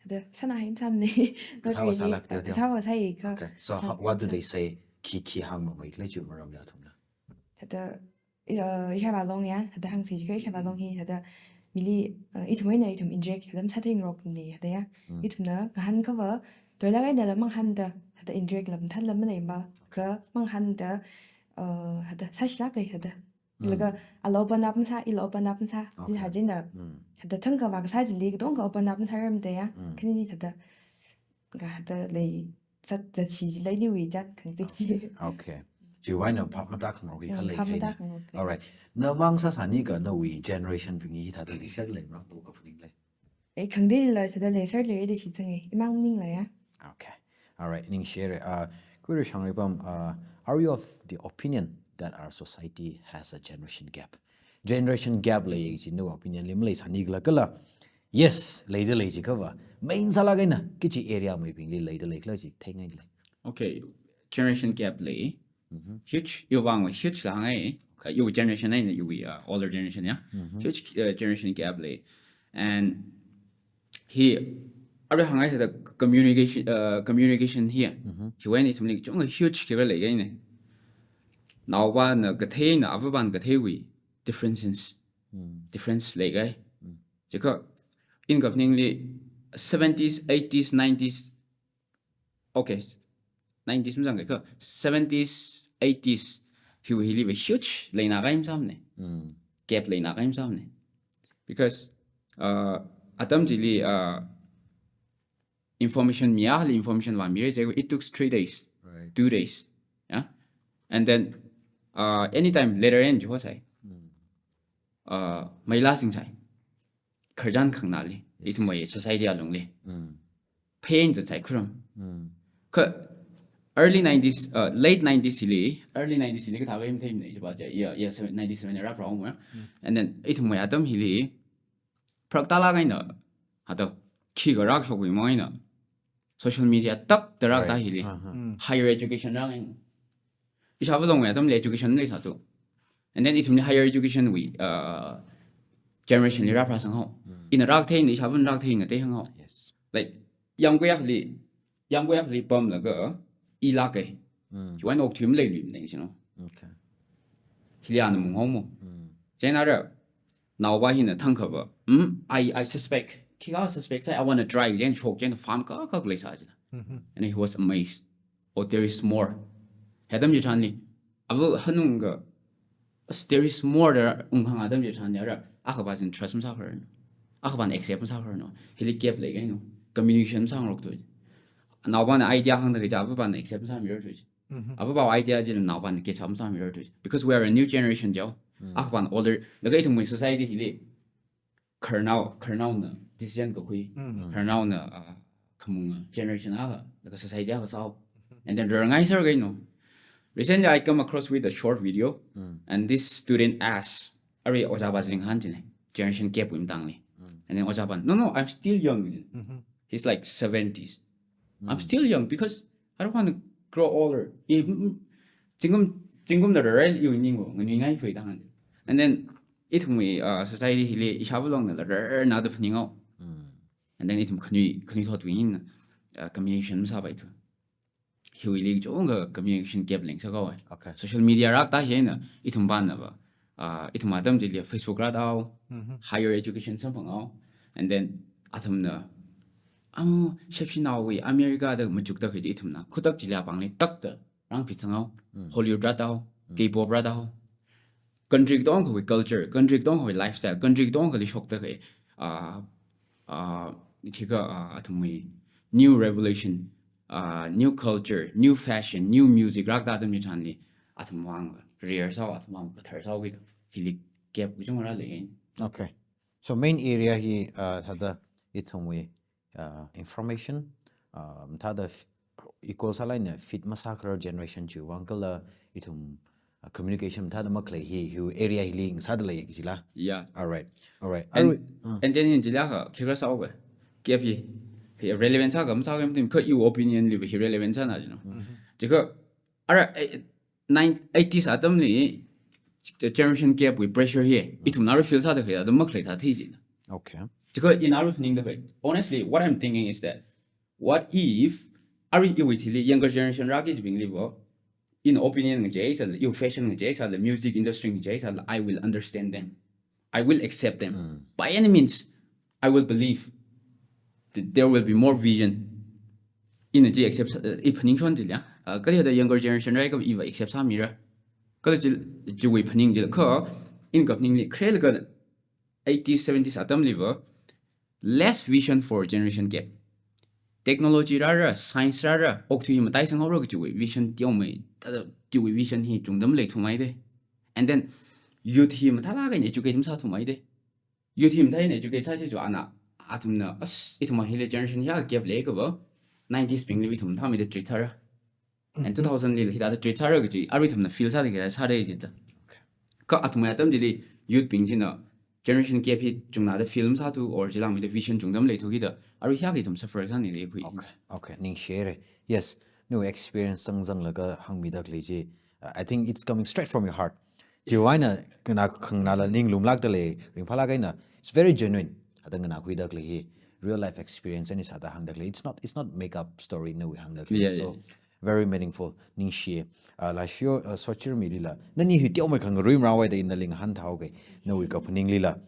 Hada, sāna haim samne. Kasā wa sālak teo teo. Kasā wa sāi ka. Okay. So how, what do they say? Khi khi hāngmamei lei chi maram ya thumna. Hada, uh, ishāvā long ya, hada hāngsi jiakha ishāvā long hi, hada mili, uh, ithum eina ithum interact, hada masātheingarokne, hada ya. Ithumna ngahānkhava, toilāk eina la mangahānda, hada interact la mathāla maleimaba, kha mangahānda, uh, hada sāshilāka, hada. Laga, ala open up masā, ila open up masā, chi Okay. hajina. Hada thangkha vākasā chili, katonga open up masārarmada ya. Khanini hada, nga hada lei, zat, zatshi chili iliwui zat, khangzik chi. Okay. Chiwui eina phap matākhangarok hi khalei phap khaine. Matākhangarok. Alright. Namang sāsāni ka nawui generation bing hi hithāda leiser lei, mara bu ka phaning lei. Eh, khangateili la sāda leiser lei da shitsanga. Imang maningla ya. Okay. Alright, ningshire. Uh, Khuirei Shangreipam, uh, are you of the opinion that our society has a generation gap? Generation gap lei chi nawui opinion li maleisāni khala kala? Yes, leida lei jiakhava. Main sālāk eina, kachi area meibingli leida lei khala chi theingai lei. Okay, generation gap lei. Huge, iwui vang huge la hāngai. Iwui generation eina iwui, uh, older generation ya. Huge, uh, generation gap lei. And hi, arui hāngngai sāda communication, uh, communication hi. Hiwui eina ithumli chungkha huge kira lei kaine. Naovāna katheina, avāvāna katheiwui differences. Difference lei kai. Jiakha, ina kaphaningli seventies, eighties, nineties, okay, nineties mazang kha, seventies, eighties, hiwui hili va huge leina kai masāmane. Gap leina kai masāmane. Because, uh, atam chili, uh, information mi akhali information vāmira jiakha, it took three days, Right. two days. Yeah? And then, uh, anytime later on, jiho sai. Uh, maila sing sai. Khararchan khanganāli, ithumwui society alungli. Phāzat sai khuram. Kha early nineties, uh, late nineties hili, early nineties hili kathā vai matheimane, jiva ja, yeah, yeah, seven, ninety-seven era from, yeah. And then ithumwui atam hili, prak tala kaina, hada, khi karak shokwi maina, social media tak tarak ta Right. hili, Uh-huh. higher education rang. Ishāvā longwui atamli education leisāthu. And then ithumli higher education wui, uh, generation li rāpharāsang hao. Ina raktheina, ishāvāna rakthei ngatei hāng hao. Yes. Like, yangkui akhali, yangkui akhali pamlaga, i lāka. Chiwui eina okthui maleiluimane, you know. Okay. Hili ana mung haomo. Chieina ara, naovā hina thangkhava. Hmm, I, I suspect. Khikha suspect sai, I wanna try. Chieina shok, chieina farm kaka leisā jila. And he was amazed. Oh, there is more. Hi atam chitharanli, ava hanungkha, as there is more da unghāng atam chitharanli, ara, akhava chieina trust masākhararno. Akhava accept masākhararno. Hili gap lei kaino. Communication masāngaroktu. Naovāna idea hāngda kaja, avāvāna accept masāmirartu. Avāvā idea chili naovāna catch up masāmirartu. Because we are a new generation jo. Akhava older, laga ithumwui society hili, khararnao, khararnaona decision kakhui. Khararnaona, uh, khamung generation akha, laga society akha sāhao. And then rarngai sāra kaino. Recently, I come across with a short video, and this student asked, arui ojāva chili ngahān chine, generation gap wui matangli. And then ojāvana, "No, no, I'm still young." He's like seventies. "I'm still young because I don't want to grow older." I, mm, mm, zingkum, zingkumna rarai iwui ning wo, nganuingai fui tang. And then, ithumwui, uh, society hili, ishāvā longna la rarna da phaningao. And then ithum khanui, khanui thotwui eina, uh, communication masāpaithu. Hiwuili chungkha communication gap leisā kao. Okay. Social media rakta hina, ithumvana va, uh, ithum atam chili Facebook rātao, higher education samphangao, and then athumna, amo, shepshinaowui America da machukda khaji ithumna, khutak chili apāngli takda rāngphitsangao, Hollywood rātao, K-pop rātao. Country katongkhawui culture, country katongkhawui lifestyle, country katongkhali shokda khai, uh, uh, khikha, uh, athumwui new revolution, uh, new culture, new fashion, new music rakta atam chitharanli, athumvang rirsao, athumvang katharsao kida, hili gap kachungkha rālei. Okay. So main area hi, uh, thāda ithumwui, uh, information, uh, thāda f-, equal sālaina fit masākharar generation chiwui vang kala ithum, uh, communication thāda makhalei hi, hi area hili ngasāda lei jila. Yeah. Alright. Alright. And, Arui, uh. and then in jila kha, khikha sāoka. Gap hi, hi relevant sāka, masāka matim, kha iwui opinion li hi relevant sāna, you know. Chikha, ara, eh, nine, eighties atamli generation gap wui pressure hi, ithumna ara feel sāda khalei, atam makhalei thāthei ji. Okay. Chikha ina ara ningda khalei. Honestly, what I'm thinking is that, what if, ara iwui thili younger generation rāki jibingliva, in opinion ngachei sāla, iwui fashion ngachei sāla, music industry ngachei sāla, I will understand them. I will accept them. By any means, I will believe that there will be more vision. Ina chi accept, uh, i phaning shon jilya. Uh, kali hada younger generation rai ka iva accept sāmira. Kala chi, chiwui phaning jil kha, in kaphaning li, khrel ka eighties, seventies atamliva, less vision for generation gap. Technology rāra, science rāra, okthui matai sanghaora kachiwui vision teomei, thāda chiwui vision hi chungda maleithumai de. And then, youth hi mathālāk eina educate masāthumai de. Youth hi mathālāk eina educate sāsi chu ana, athumna, as, ithum hili generation hi gap lei kava, nineties bingli ithum mathāmeida treat sāra. And two thousand li hithāda treat sāra kaji, ara ithumna feel sāda khalei sāra jida. Kha athum atam chili youth bing china generation gap hi chungnada feel masāthu or chilangmeida vision chungda maleithu kida, ara hiyākha ithum suffer sāni leikhui. Okay, okay, ningshire. Yes, nawui experience zangzanglaga hāngmida khalei chi, uh, I think it's coming straight from your heart. Chiwui eina nganā khanganāla ninglumlākda lei, ringphālāk eina, it's very genuine. Hada nganākhuida khalei hi, real life experience eina sāda hāngda khalei. It's not, it's not make up story nawui hāngda khalei. Yeah, So, yeah. Very meaningful, ningshi. Uh, Laishiyo, uh, Sochirmilila, nani hi teomei khangarui marāwai da ina linghan thao ke, nawui kaphaninglila,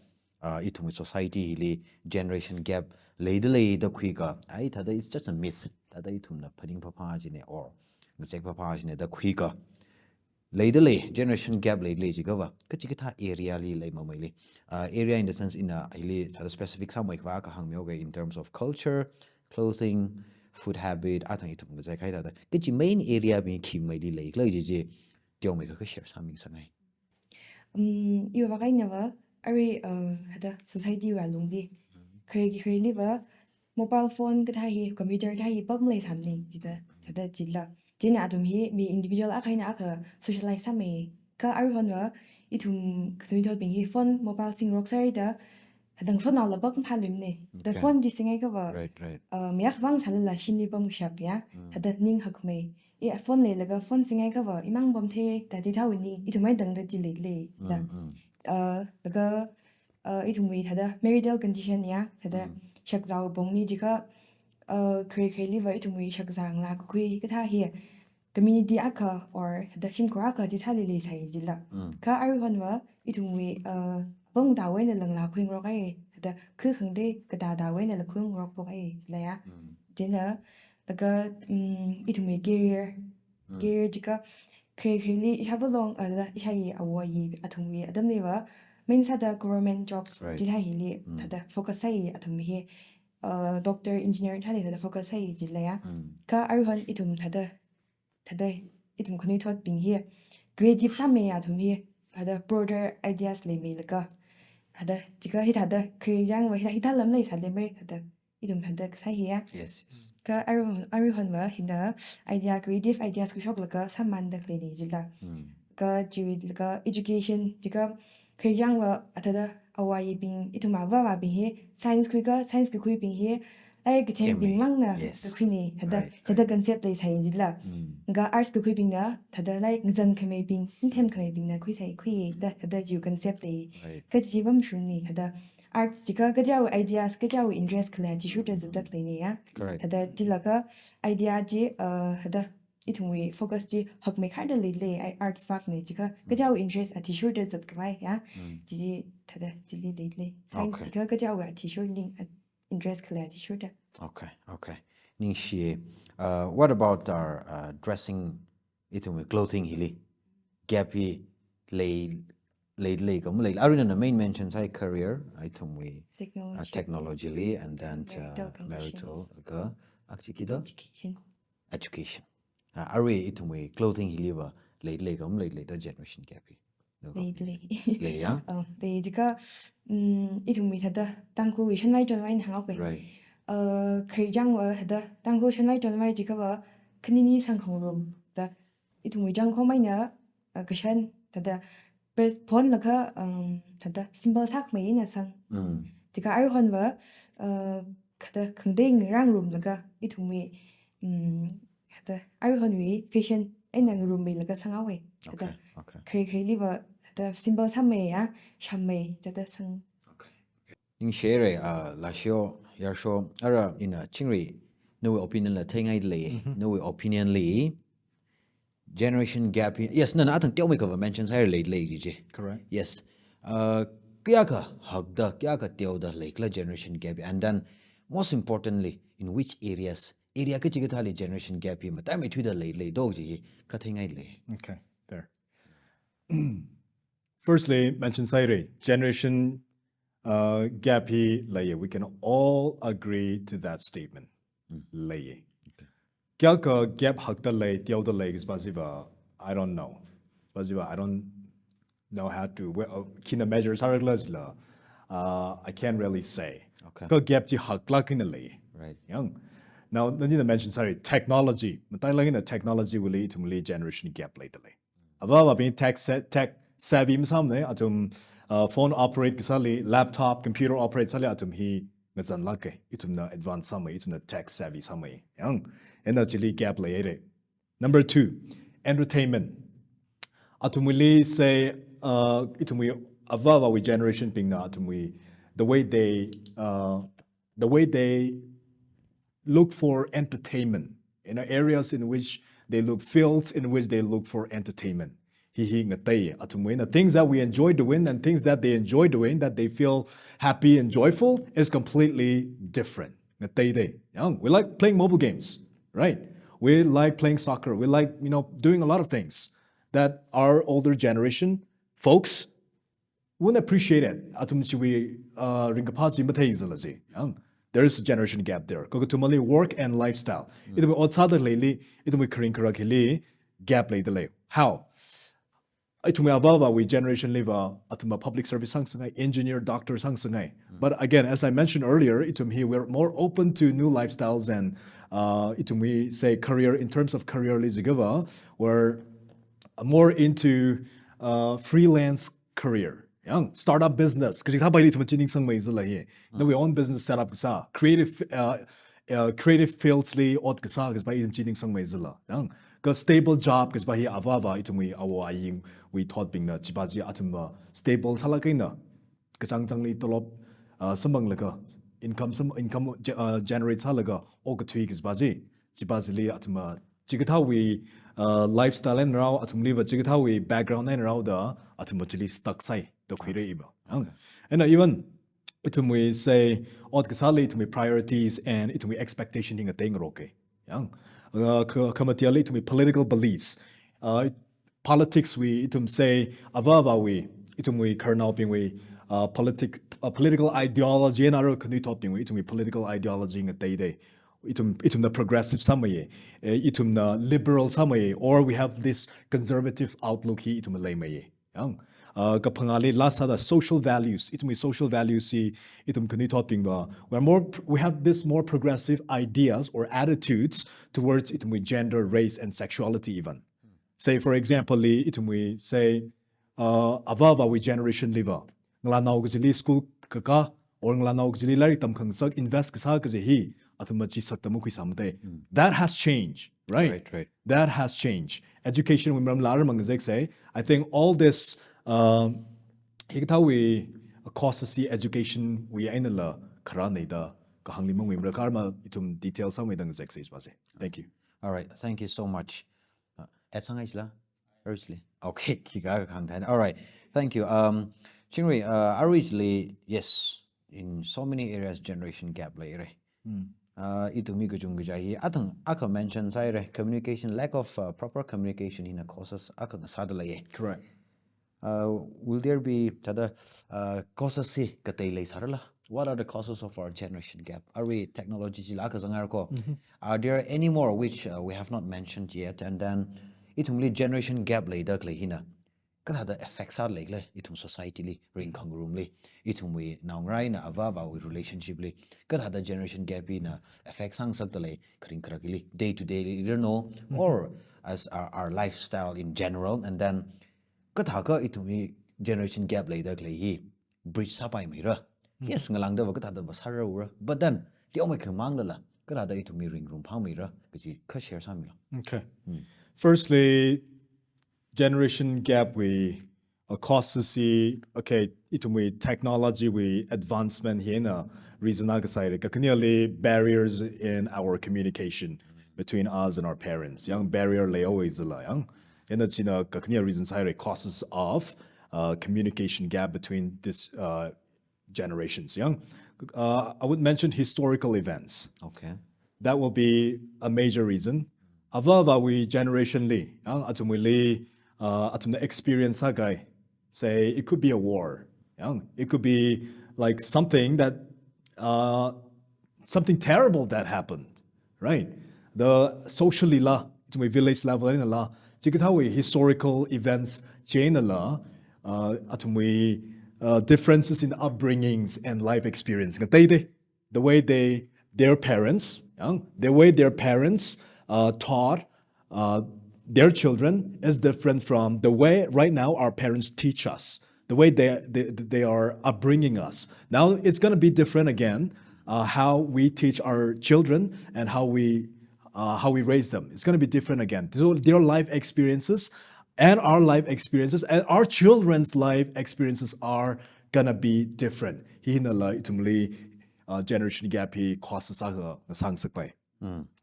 uh, ithumwui society hili generation gap leida lei da khuika, ai, thāda it's just a myth, thāda ithumna phaning phapha jine or ngazek phapha jine da khuika. Leida lei, generation gap leida lei jikhava, kachikathā area li lei mameili. Uh, area in the sense ina hili thāda specific sāmei khavā kahāng mihaoke in terms of culture, clothing, food habit, athang ithum ngazek kahai thāda. Kachi main area mi khi meili leikhala jiji, teomei kha kha share sāmi sangai. Um, iwui vak einava, ara, uh, hada society wui alungli. Khare khareliva, mobile phone kathā hi, computer kathā hi, pak maleisāmane, jida, thāda jila. Chieina athum hi, mi individual akha eina akha socialize sāmei. Kha aruihonva, ithum khanuithotbing hi, phone, mobile singrok sāhaida, hadang sotnaola pak maphāluimane. Da Okay. Phone chi singhaiakhava, Right, right. uh, mi akhavang sālala shimli pamkashap ya, hada ning hakmei. I phone leilaga phone singhaiakhava, imang pamthei, da chithāwui ning, ithum maidangda chi leilei, da. Mm, mm. Uh, laga, uh, ithumwui thāda marital condition ya, thāda shakzāwui pongli jiakha, uh, khare khareliva ithumwui shakzā ngalā kakhui kathā hi, community akha or thāda shimkhur akha chi sāli leisai jila. Mm. Kha aruihonva, ithumwui, uh, pongda wui eina langlā khuingarok ai, thāda khuikhangatei katāda wui einala khuingarok pok ai, jila ya. Mm. Chieina, laga, um, ithumwui career, Mm. career jiakha, khare khareli ishāva long, uh, la, ishāwui āwo āyi athumwui atamliva, main sāda government jobs, Right. chithā hili, Mm. thāda focus sāi athum hi, uh, doctor, engineer thāli thāda focus sāi jila ya. Mm. Kha aruihon ithum thāda, thāda ithum khanuithotbing hi, creative sāmei athum hi, thāda broader ideas leimeilaga. Thāda, jiakha hithāda, khare yangva hithā, hithā lam leisālemei, thāda, ithum thāda kasā hi ya. Yes, yes. Kha aru, aruihonva hina idea, creative ideas khuishoklaga sāmānda khaleine jila. Mm. Kha chiwuilaga education, jiakha khare yangva athāda āwo āyibing, ithum āva āvābing hi, science khuikha, science kakhuibing hi, lairik kathembing Themei. mangna Yes. kakhuine, thāda, Right, thāda right. Concept leisai jila. Mm. Kha arts kakhuibingna, thāda lairik ngazan khameibing, ngathemkhameibingna khuisai khui, da, thāda chiwui concept lei. Right. Kachi pamshungne, thāda arts jiakha kachiwui ideas, kachiwui interest khalei athishurda zatda khaleine ya. Correct. Thāda chilaga idea chi, uh, thāda ithumwui focus chi hakmeikharda leilei, ai arts vakne jiakha kachiwui interest athishurda zatkhavai ya. Mm. Chi thāda chili leilei. Science Okay. jiakha kachiwui athishur ning, uh, interest khalei athishurda. Okay, okay. Ningshi. Uh, what about our, uh, dressing, ithumwui clothing hili? Gap hi lei, lei, lei kama lei. Arui nana main mention sāi career, ithumwui, uh, Technology. Technology li, and then, Marital uh, conditions. Marital, ka, akchi kida? Education. Education. Uh, arui ithumwui clothing hiliva lei, lei kama lei, lei da generation gap hi. No, Leilei. Lei ya? Oh, lei jiakha, mm, ithumwui thāda Tangkhulwui shanvai chonvai na hāngao khui. Right. Uh, khare yangva thāda Tangkhul shanvai chonvai jiakhava khanini sangkhangarum da ithumwui changkhomeina, uh, kashan thāda press phonlaga, um, thāda simple sākhameina sang. Mm. Jiakha aruihonva, uh, thāda khangatei ngarāngarumlaga ithumwui, um, Thāda, aruihonwui fashion eina ngarummeilāka sanghaowa. Thāda, Okay, okay. Khare khareliva, thāda, simple sāmeiya, shammei, thāda sang. Okay. Ningshire, uh, Lasho, Yarsho, ara ina Chingri, nawui opinion la theingailei, nawui opinion li, generation gap hi, yes, nana athang teomeikha va mention sāhairalei lei ji. Correct. Yes. Uh, kayākha hakda, kayākha teoda leikhala generation gap hi, and then most importantly, in which areas, area kachikathāli generation gap hi, mataimeithuida leilei do ji hi, kha theingailei. Okay, there. Firstly, mention sāhaira, generation uh, gap hi leiya. We can all agree to that statement. Leiya. Kayākha gap hakda lei, teoda lei, kajiva, I don't know. Kajiva, I don't know how to, well, uh, khina measure sārakhala jila, uh, I can't really say. Okay. Kha gap chi haklāk eina lei. Right. Yang. Now, nanina mention sāhaira, technology. Matailāk eina technology wuili, ithumli generation gap leida lei. Avāvabing tech sa-, tech savvy masāmana, athum, uh, phone operate kasāli, laptop, computer operate sāli, athum hi ngazanlāka, ithumna advance sāmei, ithumna tech savvy sāmei. Yang, eina chili gap leihaira. Number two, entertainment. Athumwuili say, uh, ithumwui avāvawui generation bingna athumwui, the way they, uh, the way they look for entertainment, you know, areas in which they look, fields in which they look for entertainment. Hi hi ngatei, athumwui eina things that we enjoy doing and things that they enjoy doing, that they feel happy and joyful, is completely different. Ngateida. Yang, we like playing mobile games, right? We like playing soccer. We like, you know, doing a lot of things that our older generation folks won't appreciate it. Athum chiwui, uh, ringkaphā chi matheizala ji. Yang, there is a generation gap there. Kakathumali work and lifestyle. Ithumwui ot sāda leili, ithumwui kharing kharak hili gap leida lei. How? Ithumwui avāvawui generation liva, athumva public service sāngasakngai, engineer, doctor sāngasakngai. But again, as I mentioned earlier, ithum hi, we're more open to new lifestyles and, uh, ithumwui, say, career, in terms of career li jiakha va, we're more into, uh, freelance career. Yang, startup business. Kachikathā paili ithum chi ningsangmeizala hi. Nawui own business setup kasā. Creative, uh, uh, creative fields li ot kasā, kajipa ithum chi ningsangmeizala. Yang, kha stable job, kajipa hi avāva ithumwui awo ayingwui thotbingna, chipa chi athumva stable sālāk eina, kachangchangli tolop, uh, samphanglaga, income sam-, income ge-, uh, generate sālaga, okathui kajipa chi, chipa chili athumva chikathāwui, uh, lifestyle eina rao, athumliva chikathāwui background eina raoda, athumva chili stuck sāi, da khuira iva. Yang. And, uh, even, ithumwui say, ot kasāli ithumwui priorities and ithumwui expectation hi ngateirok. Yang. Uh, kha-, khamatiali ithumwui political beliefs. Uh, politics wui, ithum say, avāvawui, ithumwui khararnaobingwui, uh, politic, uh, political ideology eina aro khanuithotbingwui, ithumwui political ideology ngateida. Ithum, ithumna progressive sāmeiya, eh, ithumna liberal sāmeiya, or we have this conservative outlook hi ithum leimeiya. Yang, uh, kaphangāli last sāda social values, ithumwui social values hi ithum khanuithotbingva, we're more pr-, we have this more progressive ideas or attitudes towards ithumwui gender, race, and sexuality even. Say, for example, li ithumwui, say, uh, avāvawui generation liva, ngalānao kachili school kakā, or ngalānao kachili lairik tamkhangasak, invest kasā kaji hi, athumva chi sakta makhuisāmada. That has changed, right? Right, right. That has changed. Education wui maramla aramang zek say, I think all this, um, hikathāwui, uh, causes hi education wui einala kharānei da kahāngli mangwui mara karma ithum detail sāmeida zek say, chipa chi. Thank you. All right, thank you so much. Uh, add sāngaisila? Arui chili. Okay, khikha kahāng thāi. All right, thank you. Um, Chingri, uh, arui chili, yes, in so many areas generation gap leira. Uh, ithumwui kachungkha hi, athang akha mention sāhaira, communication, lack of, uh, proper communication hina causes akha ngasāda leiya. Correct. Uh, will there be thāda, uh, causes hi katei leisārala? What are the causes of our generation gap? Arui technology chila akha zangairako. Are there any more which, uh, we have not mentioned yet? And then, ithumli generation gap leida khalei hina kathāda effect sāleikhala, ithum society li, ringkhangarumli, ithumwui naongarā eina avāvawui relationship li, kathāda generation gap hina effect sāngasakta lei, kharing kharak hili, day to day li, you know, or as our, our lifestyle in general, and then kathākha ithumwui generation gap leida khalei hi bridge sāpaimeira. Yes, ngalāngdava kathādava sāraura. But then, teomeikha manglala, kathāda ithumwui ringrum phāmeira kaji kha share sāmilo. Okay. Hmm. Firstly, generation gap wui, uh, causes hi, okay, ithumwui technology wui advancement hina reason akha sāhaira. Kakhaneli barriers in our communication between us and our parents. Yang barrier leihaowa jila yang. Chieina china kakhane reason sāhaira, causes of, uh, communication gap between this, uh, generations. Yang, uh, I would mention historical events. Okay. That will be a major reason. Avāva̱wui generation li, yang, athumwuili, uh, athumna experience sākahai, say, it could be a war. Yang, it could be, like, something that, uh, something terrible that happened, right? The socially la, ithumwui village level eina la, chikathāwui historical events chieina la, uh, athumwui, uh, differences in upbringings and life experience. Ngateitei, the way they, their parents, yang, the way their parents, uh, taught, uh, their children is different from the way right now our parents teach us, the way they, they, they are upbringing us. Now it's gonna be different again, uh, how we teach our children and how we, uh, how we raise them. It's gonna be different again. So their life experiences and our life experiences and our children's life experiences are gonna be different. Hina la ithumli, uh, generation gap hi causes akha ngasāngasakpai.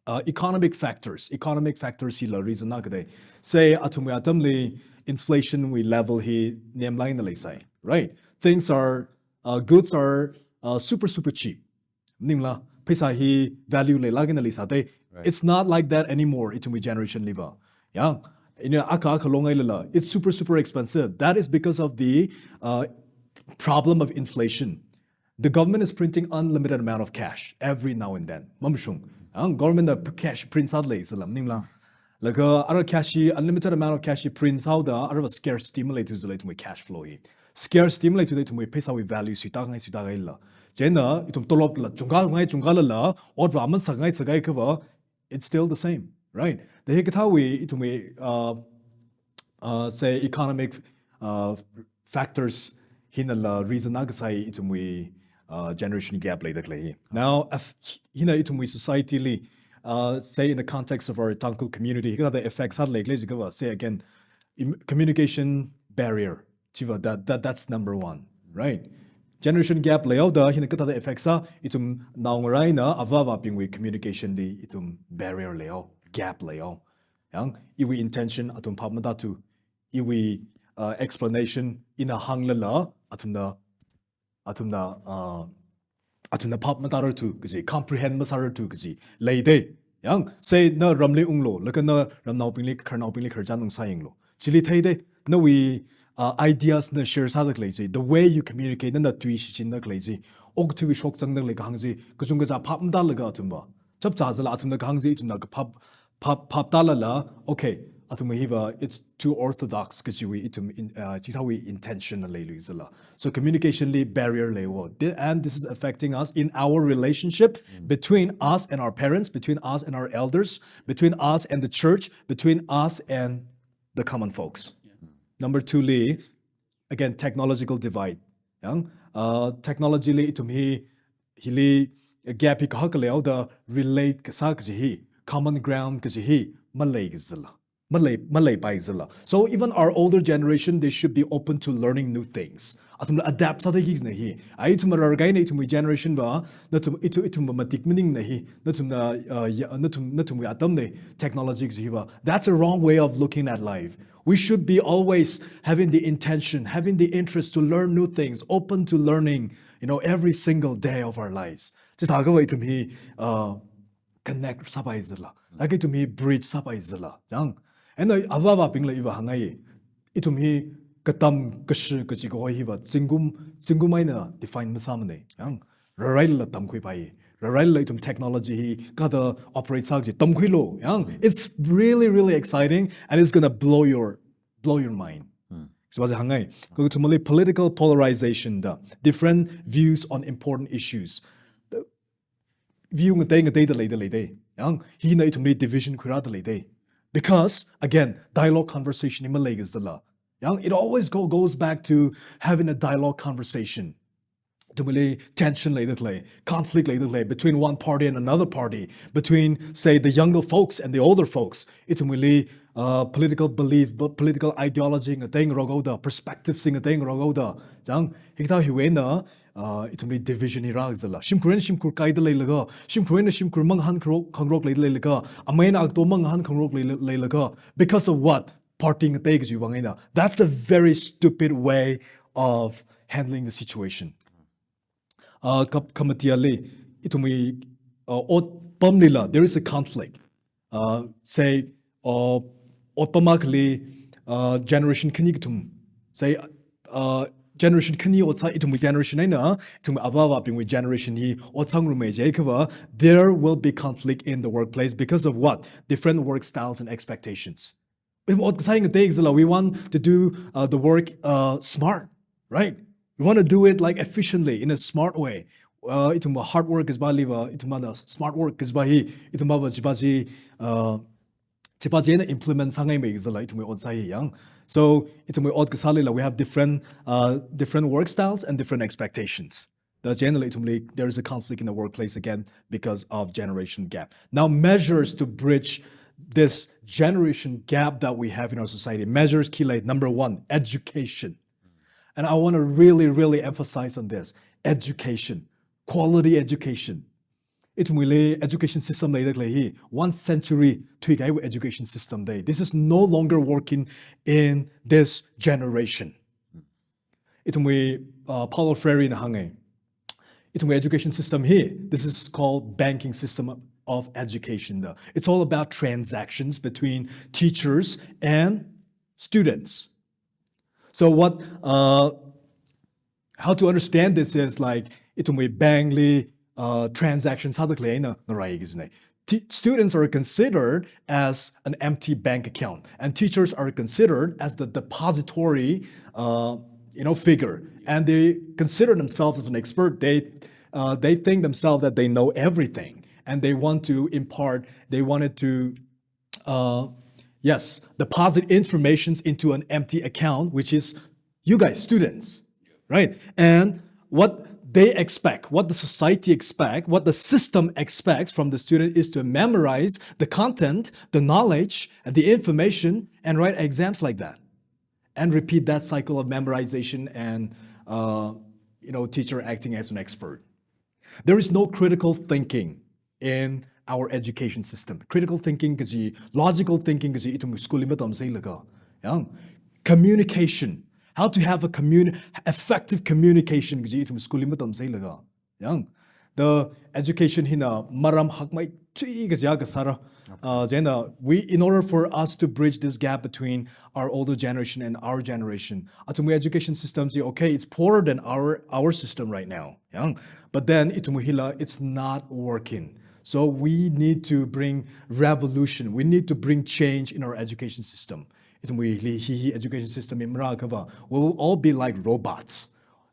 Uh, economic factors, economic factors hila reason akha dei. Say, athumwui atamli inflation wui level hi nemlāk eina leisai, right? Things are, uh, goods are, uh, super, super cheap. Maningla, pheisā hi value leilāk eina leisātei. Right. It's not like that anymore, ithumwui generation liva. Yang, ina akha akha longai lala, it's super, super expensive. That is because of the, uh, problem of inflation. The government is printing unlimited amount of cash every now and then. Mamashung. Ang government na cash print sālei salam maningla. Laga ara cash hi, unlimited amount of cash hi print sāhaoda, ara scarcity maleithu jila ithumwui cash flow hi. Scarcity maleithuda ithumwui pheisāwui value suitāngai suitāngaila. Chieina ithum tolop la chungkāngai chungkālala, otva aman sāngai sāngai kava, it's still the same, right? The hikathāwui ithumwui, uh, uh, say, economic, uh, factors hina la reason akha sāi ithumwui, uh, generation gap leida khalei hi. Now, if, hina ithumwui society li, uh, say in the context of our Tangkhul community, hikathāda effects sālei khalei jikava, say again, im-, communication barrier. Chiva, that, that, that's number one, right? Generation gap leihaoda hina kathāda effects sā, ithum naongarā eina avāva̱bingwui communication li ithum barrier leihao, gap leihao. Yang, iwui intention athum phap matāthu, iwui, uh, explanation ina hānglala, athumna, athumna, uh, athumna phap matārathu kaji, comprehend masārathu kaji leidei. Yang, say, na ramli unglo, laga na ramnaobingli, khararnaobingli khararchan ungsā yanglo. Chili theidei, nawui, uh, ideas na share sāda khalei chi, the way you communicate, na, na tui shichinda khalei chi, okathuiwui shokzangda khalei kahāng chi, kachungkha chi phap matālaga athumva. Chapchā jila athumna kahāng chi, ithumna kaphap, phap, phap tālala, okay, athumwui hiva, it's too orthodox kajiwui ithum in, uh, chithāwui intention na leilui jila. So communication li barrier leiwo. Thi-, and this is affecting us in our relationship between us and our parents, between us and our elders, between us and the church, between us and the common folks. Number two li, again, technological divide. Yang, uh, technology li ithum hi, hili gap hi kahak leihaoda relate kasā kaji hi, common ground kaji hi, malei kajila. Malei, maleipai jila. So even our older generation, they should be open to learning new things. Athumla adapt sāda kizna hi. Ai ithum rarkahaina ithumwui generation va, nathum ithu, ithum va matik maningna hi. Nathumna, uh, ya, nathum, nathumwui atamna technology kaji hiva. That's a wrong way of looking at life. We should be always having the intention, having the interest to learn new things, open to learning, you know, every single day of our lives. Chithākhava ithum hi, uh, connect sāpai jila. Laga ithum hi bridge sāpai jila. Yang, and avāva̱bingla iva hāngngai. Ithum hi katam kashi kachi kahoi hiva zingkum, zingkum eina define masāmana. Yang, rarrailala tamkhuipai. Rarrailala ithum technology hi kathāda operate sā kaji tamkhuilo. Yang, it's really, really exciting and it's gonna blow your, blow your mind. Siva chi hāngngai. Kakathumali political polarization da, different views on important issues. View ngatei ngateida leida leidei. Yang, hina ithumli division khuirāda leidei. Because, again, dialogue conversation hi malei kajila. Yang, it always go, goes back to having a dialogue conversation. ithumli tension leida khalei, conflict leida khalei between one party and another party, between, say, the younger folks and the older folks. Ithumli, uh, political belief, bu-, political ideology ngateingarok haoda, perspective sing ngateingarok haoda. Chang, hikathā hiwui eina, uh, ithumli division hi rākazala. Shimkhurna shimkhur kaida leilaga, shimkhurna shimkhur mangahān khangarok, khangarok leida leilaga, amaina agato mangahān khangarok leila-, leilaga. Because of what? Party ngatei kajiwui vang eina. That's a very stupid way of handling the situation. Uh, kap-, khamatiali, ithumwui, uh, otpamlila, there is a conflict. Uh, say, uh, otpam akhali, uh, generation khani kathum. Say, uh, generation khani ot sā, ithumwui generation eina, ithumwui avā avābingwui generation hi ot sāngarumei jiakhava, there will be conflict in the workplace because of what? Different work styles and expectations. Ithum ot kasā hi ngatei kazala, we want to do, uh, the work, uh, smart, right? We want to do it, like, efficiently, in a smart way. Uh, ithumva hard work kazipaliva, ithumva smart work kazipa hi, ithumva chipa chi, uh, chipa chi eina implement sāngaimei kazala, ithumwui ot sā hi yang. So, ithumwui ot kasālila, we have different, uh, different work styles and different expectations. The generally, ithumli, there is a conflict in the workplace again because of generation gap. Now, measures to bridge this generation gap that we have in our society. Measures khi lei, number one, education. And I wanna really, really emphasize on this. Education. Quality education. Ithumwuili education system leida khalei hi, one century thuikahaiwui education system dei. This is no longer working in this generation. Ithumwui, uh, Paulo Freire na hānga. Ithumwui education system hi, this is called banking system of education da. It's all about transactions between teachers and students. So what, uh, how to understand this is, like, ithumwui bank li, uh, transactions sāda khalei eina ngarai kajina. T-, students are considered as an empty bank account, and teachers are considered as the depository, uh, you know, figure, and they consider themselves as an expert. They, uh, they think themselves that they know everything, and they want to impart, they wanted to, uh, yes, deposit informations into an empty account, which is you guys, students, right? And what they expect, what the society expect, what the system expects from the student is to memorize the content, the knowledge, and the information, and write exams like that, and repeat that cycle of memorization and, uh, you know, teacher acting as an expert. There is no critical thinking in our education system. Critical thinking kaji, logical thinking kaji ithum school li matamseilaga. Yang, communication. How to have a communi-, effective communication kaji ithum school li matamseilaga. Yang, the education hina maram hakmeithui kaja kasāra. Uh, chieina, we, in order for us to bridge this gap between our older generation and our generation, athumwui education system chi, okay, it's poorer than our, our system right now. Yang, but then ithumwui hila, it's not working. So we need to bring revolution. We need to bring change in our education system. Ithumwui hili hi, hi education system hi marāakhava, we will all be like robots.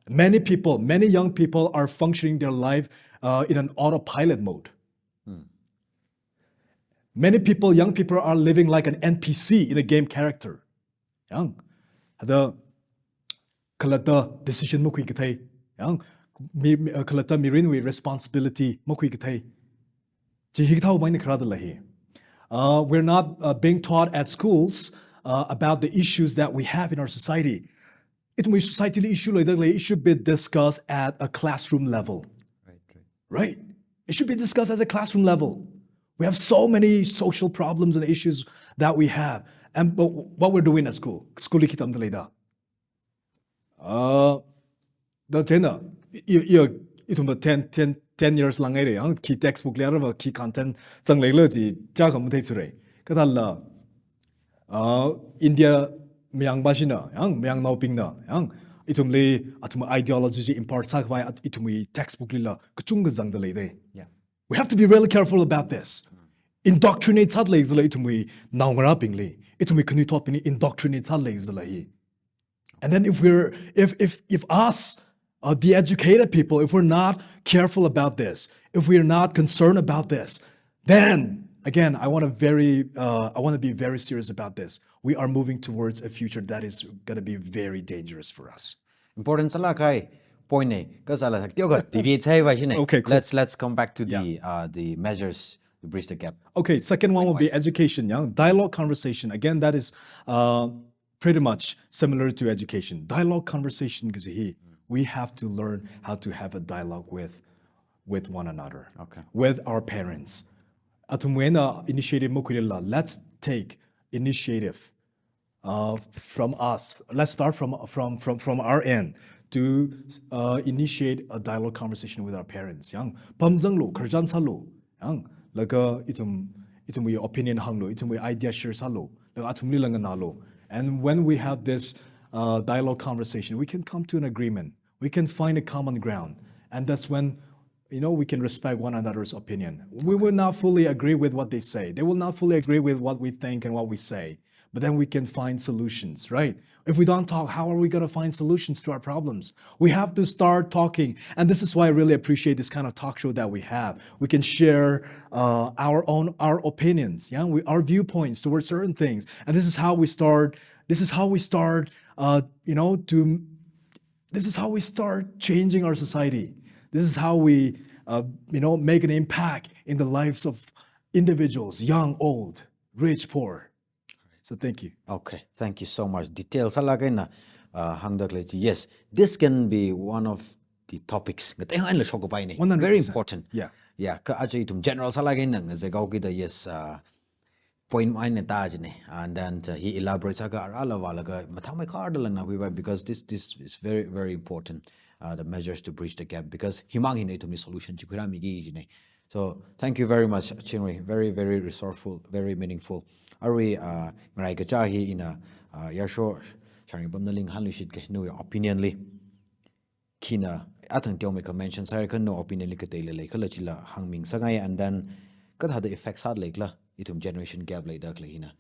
Many people, many young people are functioning their life, uh, in an autopilot mode. Many people, young people are living like an N P C in a game character. Yang, thāda khalatta decision makhui kathei. Yang, mi, mi, uh, khalatta mirinwui responsibility makhui kathei. Chi hikathāwui vang eina kharāda lei hi. Uh, we're not, uh, being taught at schools, uh, about the issues that we have in our society. Ithumwui society li issue leida khalei, it should be discussed at a classroom level. Right, right. Right? It should be discussed at a classroom level. We have so many social problems and issues that we have. And, but what we're doing at school, school li khi tamda lei da. Uh, da chieina, i, i, i, ithumva ten, ten, ten years lang ngaira, yang, khi textbook li arava, khi content zangleila chi, chākha matheithura. Kathāla, uh, India mayang bashina, yang, mayangnaobingna, yang, ithumli, athum ideology chi impart sākhavai, at-, ithumwui textbook lila, kachungkha zangda lei dei. Yeah. We have to be really careful about this. Indoctrinate sāda lei zala ithumwui naongarābingli, ithumwui khanuithotbingli indoctrinate sāda lei zala hi. And then if we're, if, if, if us, uh, the educated people, if we're not careful about this, if we're not concerned about this, then again, I wanna very, uh, I wanna be very serious about this. We are moving towards a future that is gonna be very dangerous for us. Important sālāk kahai, Point ne, kasāla teokha debate sāhaiva shine. Okay, cool. Let's let's come back to the uh, the measures to bridge the gap. Okay, second one will be Likewise. Education, yeah? Dialogue conversation. Again, that is uh, pretty much similar to education. Dialogue conversation, because he, we have to learn how to have a dialogue with, with one another, Okay. with our parents. Athumwui eina initiative makhuilala, let's take initiative uh, from us. Let's start from, from, from, from our end to uh, initiate a dialogue conversation with our parents. Yang, pamzanglu, khararchan sālu. Yang, laga ithum, ithumwui opinion hānglu, ithumwui idea share sālu, laga athumli langanalu. And when we have this uh, dialogue conversation, we can come to an agreement. We can find a common ground. And that's when, you know, we can respect one another's opinion. We will not fully agree with what they say. They will not fully agree with what we think and what we say. But then we can find solutions, right? If we don't talk, how are we going to find solutions to our problems? We have to start talking. And this is why I really appreciate this kind of talk show that we have. We can share uh, our own, our opinions, yeah, we, our viewpoints towards certain things. And this is how we start, this is how we start, uh, you know, to, this is how we start changing our society. This is how we, uh, you know, make an impact in the lives of individuals, young, old, rich, poor. So thank you. Okay, thank you so much. Detail sālaga ina uh, hāngda khalei chi. Yes, this can be one of the topics. Ngatei haila shokkapai ne. One hundred percent. Very important. Yeah. Yeah, kha aja ithum general sālaga ina ngazekhaokida, yes, uh, point mai ne ta jine. And then uh, he elaborates sākha arala valaga mathāmei kharda langna khuipai, because this this is very very important. Uh, the measures to bridge the gap, because himang hina ithumli solution chi khuirāmiki jine. So thank you very much, Chinrui. Very, very resourceful, very meaningful. Arui uh, ngarai kacha hi ina uh, Yarsho Shangripamna linghan lushit ke, nawui opinion li. Khina athang teomei ka mention sāra kha, nawui opinion li kateila lei khala chila hāngming sāngai, and then kathāda effect sāda lei khala ithum generation gap leida khalei hina.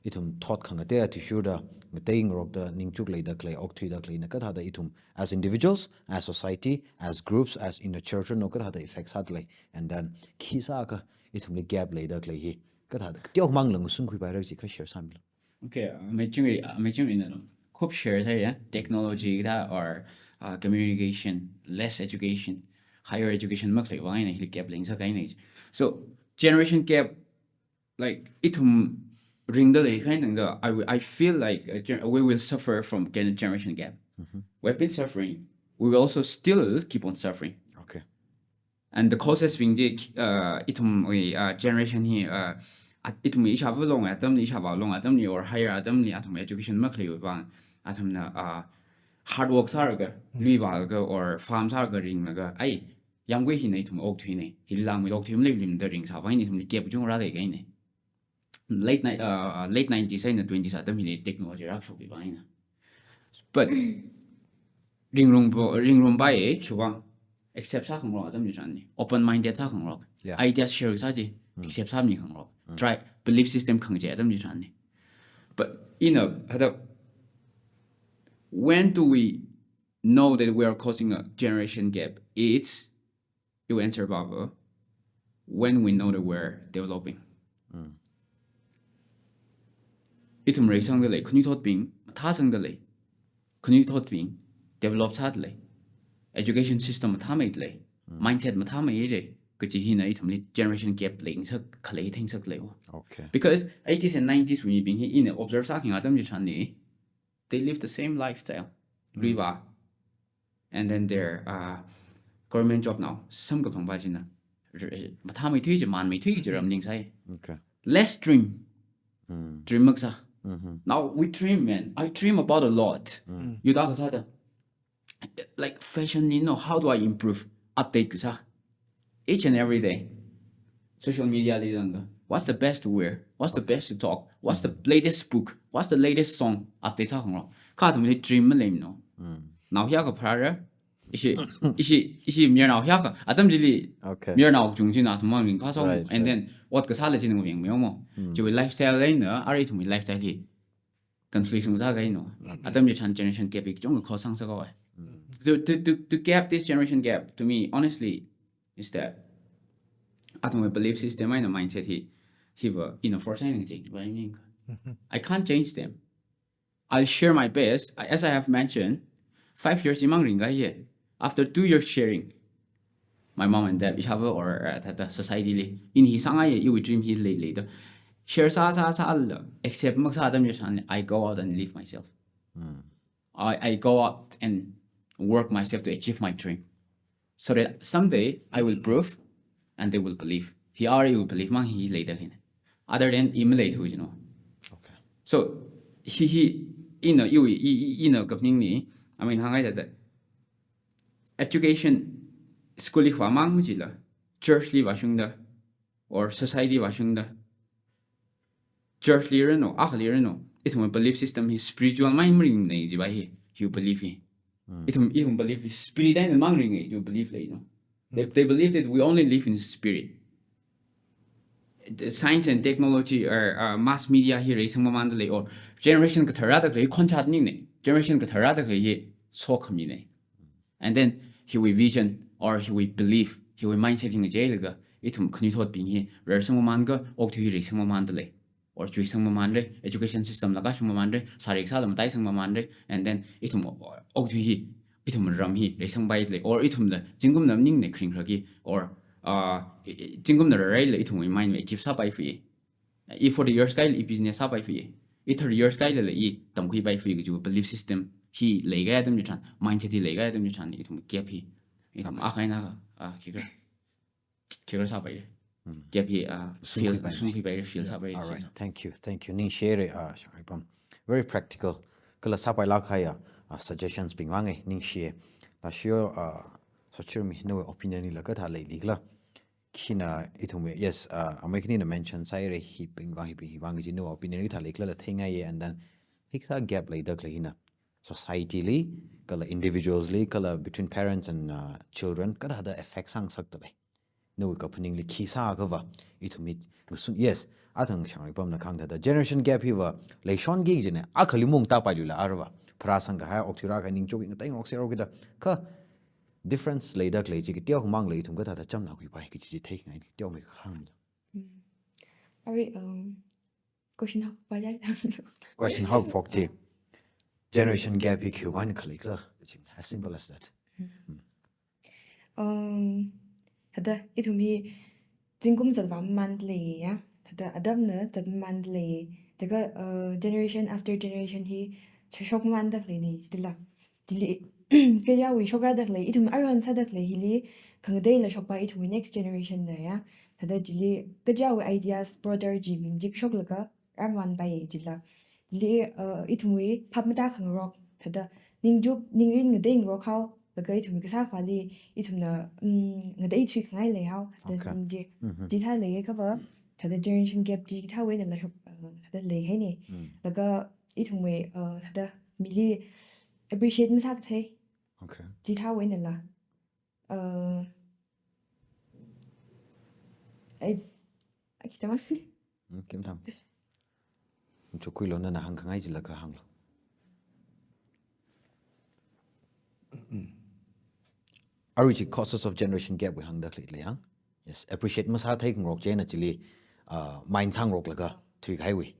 Ithum thot khangatei athishurda, ngatei ngarokda, ningchuk leida khalei, okthuida khalei hina kathāda ithum as individuals, as society, as groups, as in the church, no kathāda effect sāda lei. And then khi sākha ithumli gap leida khalei hi kathāda teomang lang sungkhuipaira chi kha share sāmilu. Okay, uh, amei Chinrui, uh, amei Chinrui na lo. Khup share sāya, technology da or uh, communication, less education, higher education makhalei vang eina hili gap leng sākahaina. So generation gap, like, ithum ringda lei khain tangda, I, wi- I feel like uh, gen- we will suffer from gen- generation gap. We've been suffering. We will also still keep on suffering. Okay. And the causes being the uh, ithumwui uh, generation hi uh, at- ithumwui ishāvā long atamli, ishāvā long atamli or higher atamli athum education makhalei vang, athumna uh, hard work sālaga, lui vālaga or farm sālaga ringlaga, ai, yamgui hina ithum okthuina, hili langmei okthui maleimada ringsā vang eina ithumli gap chungra leikahaina. Late ni- uh, late nineties eina twenties atam hili technology rākashok vang eina. But ringrumbo ringrumpai e, khiwui vang accept sākhangarok atam chitharan ni. Open minded sākhangarok. Yeah. Ideas share sā chi, accept sāmi khangarok. Try belief system khangachei atam chitharan ni. But in a, hada, when do we know that we are causing a generation gap? It's, you answer, Baba, when we know that we're developing. Ithum reisangda lei, khanuithotbing mathāsangda lei, khanuithotbing develop sāda lei, education system mathāmeida lei, mindset mathāmei je, kachi hina ithumli generation gap leng sākhalei thengsak lei. Okay. Because eighties and nineties wui mibing hi ina observe sākhangai atam chitharan ni, they live the same lifestyle. Lui vā. And then their uh, government job now, samkaphang vā china, r- mathāmeithui chi, manmeithui chi ram ningsai. Okay. Less dream. Dream makasā. Now we dream, man. I dream about a lot. Yuda kasāda, like, fashion ni, no, how do I improve? Update kasā. Each and every day. Social media li zanga, what's the best to wear? What's the best to talk? What's the latest book? What's the latest song? Update sākhangarok. Kha athumli dream maleimana. Nao hiya ka phara. Ishi, ishi, ishi mayarnao hiya ka. Atam chili, Okay. mayarnao kachung china athum mang ringphāsong. Right, And then ot kasāla china ngaveng meomo. Chiwui lifestyle eina arui ithumwui lifestyle hi conflict sākahaina. Atam chitharan generation gap hi kachungkha cause sāngasakhaowa. To, to, to, to gap this generation gap, to me, honestly, is that athumwui belief system eina mindset hi, hiva ina force eina change vāi ning. I can't change them. I'll share my best. I- As I have mentioned, five years imang ringkahai. After two years sharing, my mom and dad, ishāvā or uh, thāda society li, ina hi sāngaiya, iwui dream hi leilei da. Share sā sā sālala, accept makasā atam chitharanli, I go out and live myself. I, I go out and work myself to achieve my dream. So that someday I will prove and they will believe. Hi arui iwui belief mang hi leida hina. Other than i maleithu jino. Okay. So hi hi ina iwui i i ina kaphaning ni, I mean, hāngngai thāda education, school li khavā mang jila, church li vāshungda, or society vāshungda, church li ranu, akhali ranu, ithum belief system hi spiritual mind maringnei jiva hi, hi belief hi. Ithum ithum belief hi spirit eina mang ringnei jiva belief lei no. They, they believe that we only live in spirit. The science and technology or uh, mass media hi reisang mamanda lei, or generation kathara da khalei khonchātningnei, generation kathara da khalei hi sokhaminei. And then hiwui vision or hiwui belief, hiwui mindset hi ngacheilaga, ithum khanuithotbing hi reisang mamanga, okathui hi reisang mamanda lei, or chuisang mamanrei, education system la kashung mamanrei, sārik sāla mataisang mamanrei, and then ithum okathui hi, ithum ram hi reisangpai lei, or ithumla zingkumna maningnei kharing kharaki, or uh, i- i- zingkumna rarai la ithumwui mind achieve sāpai fui. I forty years kaila i business sāpai fui. I thirty years kaila la i tamkhuipai fui kajiwui belief system hi leikai atam chitharan, mindset hi leikai atam chitharan, ithum gap hi, ithum akha eina akha, ah, khikha, khikha sāpai. Gap hi, ah, fill, sungkhuipai. Sungkhuipai, fill sāpai. All right. Thank you. Thank you. Ningshire, uh, Shangaipam. Very practical. Kala sāpailāk kahaiya uh, suggestions bing vāngai, ningshire. Lashio, uh, Sochirmi, nawui opinion hila kathā leili khala? Khina ithumwui, yes, uh, amei khanina mention sāhaira, hibing vāng, hibing vāng kaji nawui opinion kathā lei khala la theingaiya, and then hikathā gap leida khalei hina, society li, kala individuals li, kala between parents and uh, children, kathāda effect sāngasakda lei? Nawui kaphaningli khi sākhava, ithum hi ngasun, yes, athang Shangaipamna kahāng thāda generation gap hiva leishonki kajina, akhali mung tāpailuila arva, pharāsang kahai, okthui rākahai, ningchuk ngateingarok serok kida, kha difference leida khalei chi kateokha mang lei, ithum kathāda chamna khuipai kaji chi theingaini, teokha kahāng. Arui, um, question haophok ya. Question haophok chi, generation gap hi khiwuivang khalei khala? As simple as that. Um, thāda ithum hi zingkum zatvā mamanda leiya. Thāda atamna zat mamanda lei. Thākha, uh, generation after generation hi shok mamanda khaleinei jila. Chili kayāwui shokrada khalei, ithum aruihon sāda khalei hili khangateila shokpai ithumwui next generation da ya. Thāda chili kayāwui ideas broader ji ming jik shoklaga rāmamanpai jila. Chili, uh, ithumwui phap matākhangarok, thāda ningchuk, ningrin ngateingarok hao, laga ithumwui kasā khavāli ithumna, um, ngateithui khangai lei hao, thāda Okay. Ning chi. Mhm. Chithā leiakhava, thāda generation gap chi kathāwui einala shok, uh, thāda leihainei. Mm. Laga ithumwui, uh, thāda mili appreciate masākathei. Okay. Chithāwui einala. Uh, I, I, Hmm, kim tham. Chukhuilu, nana hāngkhangai chila kahānglu. Arui chi causes of generation gap wui hāngda khalei ya. Yes, appreciate masāthei khangarok china chili, uh, mind sāngaroklaga thuikahaiwui.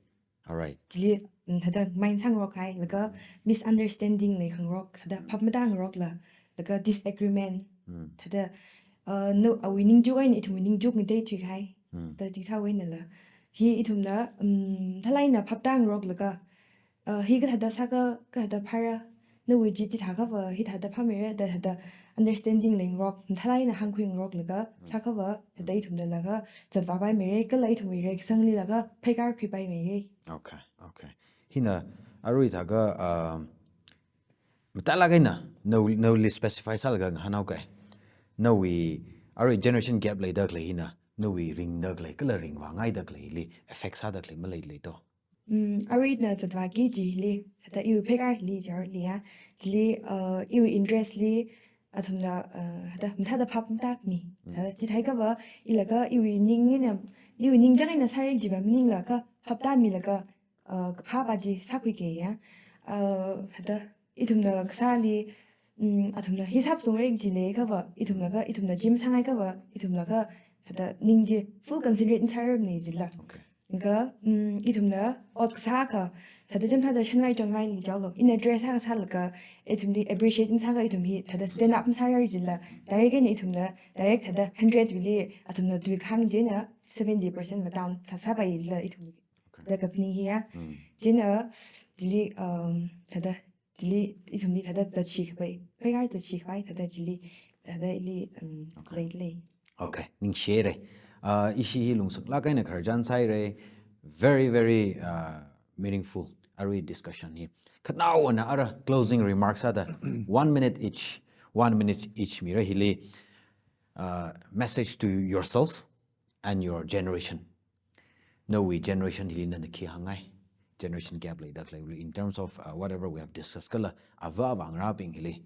All right. Chili, mm, thāda mind sāngarokhai, laga misunderstanding leikhangarok, thāda phap matāngarokla, laga disagreement, Mm. Thāda, uh, nawui ningchuk eina ithumwui ningchuk ngateithui kahai. Mm. Thāda chithāwui einala. Hi ithumna, um, thālāk eina phap tāngaroklaga, uh, hi kathāda sākha, kathāda phāra, nawui chi chithākhava, hithāda phāmeira, da thāda understanding leingarok, thālāk eina hāngkhuingaroklaga, Mm. Sākhava, thāda ithumna laga, zatvāpaimeira, kala ithumwui reisangli laga, pheikar khuipaimeira. Okay, okay. Hina, arui thākha, um, matālāk eina, nawui, nawuili specify sālaga ngahānhaoka. Nawui, arui generation gap leida khalei hina, nawui ringda khalei, kala ringvāngaida khaleili, effect sāda khalei maleilei to. Mm, aruina zatvāki chili, thāda iwui pheikar hili jarliya, chili, uh, iwui interest li, athumna, uh, thāda, mathāda phap matāmi. Mm. Thāda, chithākhava, ilaga iwui ning eina, iwui ningchāng eina sāra jiva maninglaga, phap tāmilaga, uh, kaphā pa chi sākhuikeya. Uh, thāda, ithumna kasāli, mm, athumna hisap sungrai jileikhava, ithumlaga, ithumna gym sāngaikhava, ithumlaga, thāda, ning chi full concentrate masārarmana jila. Okay. Kha, mm, ithumna ot kasākha, thāda chāmthāda shanvai chonvai li jaolo. Ina dress sākha sālaga, ithumli appreciate masāakha ithum hi thāda stand up masārar jila, direct eina ithumna, direct thāda hundred wui li athumna tui kahāng chieina seventy percent va down thāda sāpaila ithum. Okay. Da kaphaning hi ya. Mm. Chieina, chili, um, thāda, chili, ithumli thāda zatkhui khavai. Phaigar zatkhui khavai, thāda chili, thāda ili, um, okay, lei lei. Okay, ningshire. Uh, ishi hi lungsaklāk eina khararchan sāire. Very, very, uh, meaningful. Arui discussion hi. Khanaowana ara closing remarks sāda one minute each, one minute each mira hili. Uh, message to yourself and your generation. Nawui generation hili nana khi hāngngai. Generation gap leida khalei in terms of, uh, whatever we have discussed kala ava avā ngarābing hili,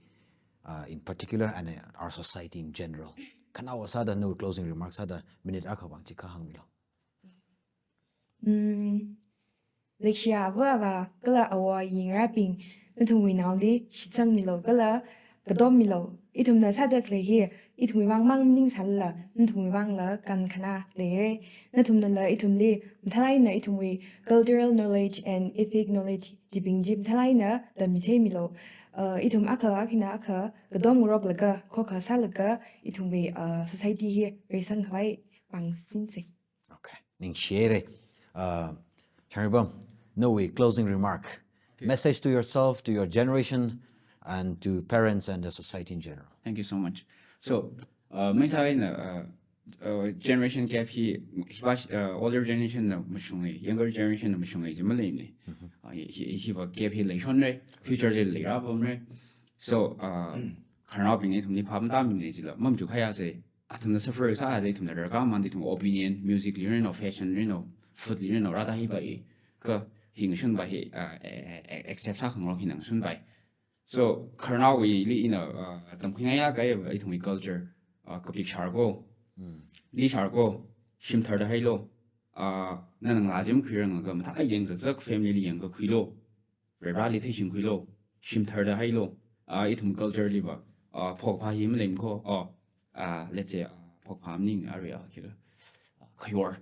uh, in particular and, uh, our society in general. Khanaowa sāda nawui closing remarks sāda minute akha vang chi kahāng milo. Mm, leishiya ava avā kala awo ayi ngarābing, nathumwui naoli shitsangmilo kala kadommilo. Ithumna sāda khalei hi ithumwui vang mang maningsālala, nathumwui vangla kankhana leire. Nathumnala ithumli mathālāk eina ithumwui cultural knowledge and ethnic knowledge chibing chi mathālāk eina tamchitheimilo. Uh, ithum akha akhana akha kadom ngaroklaga, khokha sālaga, ithumwui, uh, society hi reisang khavai pangsinse. Okay. Ningshire. Uh, Shangreipam, nawui closing remark. Okay. Message to yourself, to your generation, and to parents and the society in general. Thank you so much. So, uh, main sāda, uh, uh, generation gap hi, hi ba, uh, older generation na mashunglei, younger generation na mashunglei, jimaleine. Mhm. Uh, hi, hi, hiva gap hi leishonre, future li leirāpamre. So, uh, khararnaobingna ithumli phap matāmine jila, mamachuk haiya se, athumna suffer sāda ithumna rarkā manda ithum opinion, music li rino, fashion rino, food li rino, rāda hi bai, kha hi ngashun bai hi, uh, a-, a-, accept sākhangarok hina ngashun bai. So, khararnaowuili ina, uh, tamkhuingaiyakha ithumwui culture, uh, kapik shār ko, mm, li shār ko, shimthar da hailo, uh, nana ngalā chi makhuiranglaga mathā yangzakzak family li yangkakhuilo, Varivarāli theishingkhuilo, shimthar da hailo, uh, ithum culture liva, uh, phokphā hi maleimana ko, oh, uh, let's say, uh, phokphā maning arui, uh, khila, uh, khayor.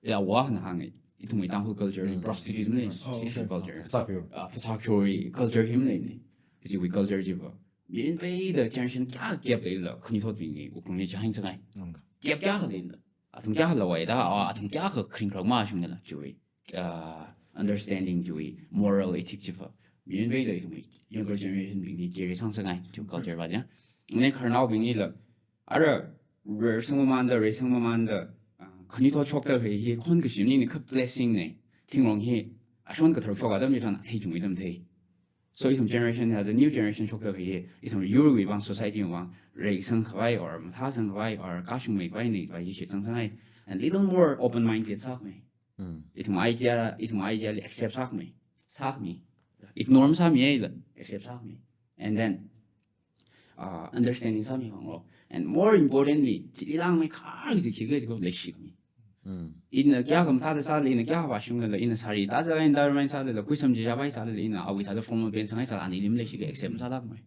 Ya, wa na hānge, ithumwui Tangkhul culture, mm, prostitute maleimana, oh, prostitute, okay, culture. Sakyo. Uh, phasā khayor culture hi maleimana. Ichiwui culture chiva. Mirin peida generation kayākha gap leila, khanuithotbingwui wuklungli chihān sangai. Mm. Gap kayākha leila, athum kayākha lawai da, ah, athum kayākha kharing kharak mashungla, chiwui, uh, understanding chiwui, moral ethic chiva. Mirin peida ithumwui younger generation bingli carry sāngasakngai, chiwui culture va ja. Ina khararnaobinglila, ara, reisang mamanda, reisang mamanda, uh, khanuithot shokda khalei hi, khon kashimli ni kha blessing ne. Thingrong hi, ashon katharuk shok atam chitharan athei chungmei atam thei. So ithum generation, as a new generation shokda khalei hi, ithum yurwui vang, society wui vang, reisang khavai or mathāsang khavai or kashungmei khavai ni khavai hi shitsang sangai. And little more open-minded sākhami. Mm. Ithum idea, ithum idea li accept sākhami. Sākhami. Ignore masāmihaila, accept sākhami. And then, uh, understanding sāmi honglo. And more importantly, chili langmeikhar kaji khikhala jiakha leishikhami. Mm. Ina kayākha mathāda sālala, ina kayākha vāshunglala, ina sari tāzālala, ina diamond sālala, kuisam chi chāpai sālala, ina awui thāda formal pant sangai sālala, anili maleishikha accept masālākmei.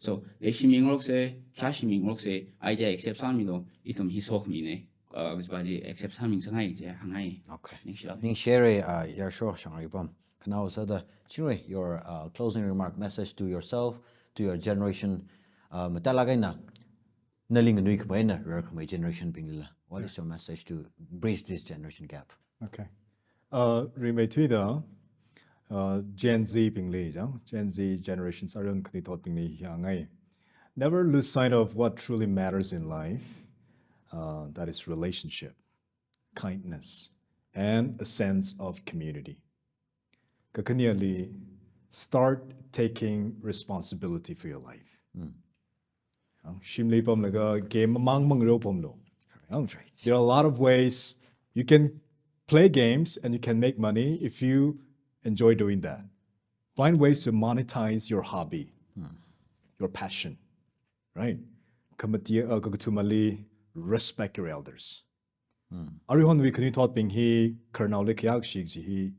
So, leishimi ngarokse, kayāshimi ngarokse, idea accept sāmilo, ithum hi sokhami ne, uh, kajiva chi accept sāmi sangai chi hāngngai. Okay. Ningshilāk. Ningshire, uh, Yarsho Shangreipam. Khanaowa sāda, Chingri, your, uh, closing remark, message to yourself, to your generation, uh, mathālāk eina, nali nganuikhamei eina rarkhamei generation binglila. What is your message to bridge this generation gap? Okay. Uh, rimeithuida, uh, Gen Z bingli, jang, Gen Z generation sāran khanuithotbingli hāngngai. Never lose sight of what truly matters in life, uh, that is relationship, kindness, and a sense of community. Kakhaneli, start taking responsibility for your life. Mm. Ang shimli pamlaga game mang mang ro pamlo. Ang, right. There are a lot of ways you can play games and you can make money if you enjoy doing that. Find ways to monetize your hobby, hmm, your passion, right? Khamati, uh, kakathumali, respect your elders. Hmm. Aruihonwui khanuithotbing hi khararnaoli khayākshi kaji hi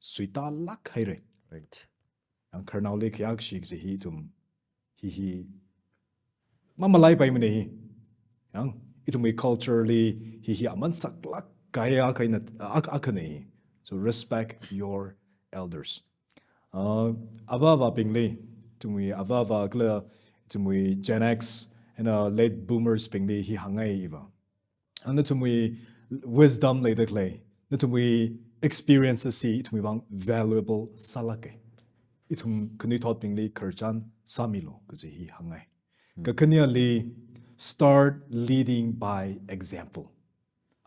suitālāk haire. Right. Yang khararnaoli khayākshi kaji hi ithum hi hi mamalaipaimane hi. Yang ithumwui culture li hi hi aman saklāk kahai akha eina, ak-, akhane hi. So respect your elders. Uh, ava avābingli, ithumwui ava avā kala ithumwui Gen X and uh, late boomers bingli hi hāngngai iva. Ang nathumwui wisdom leida khalei, nathumwui experiences hi ithumwui vang valuable sālāka. Ithum khanuithotbingli khararchan sāmilu kaji hi hāngngai. Kakhaneli, start leading by example.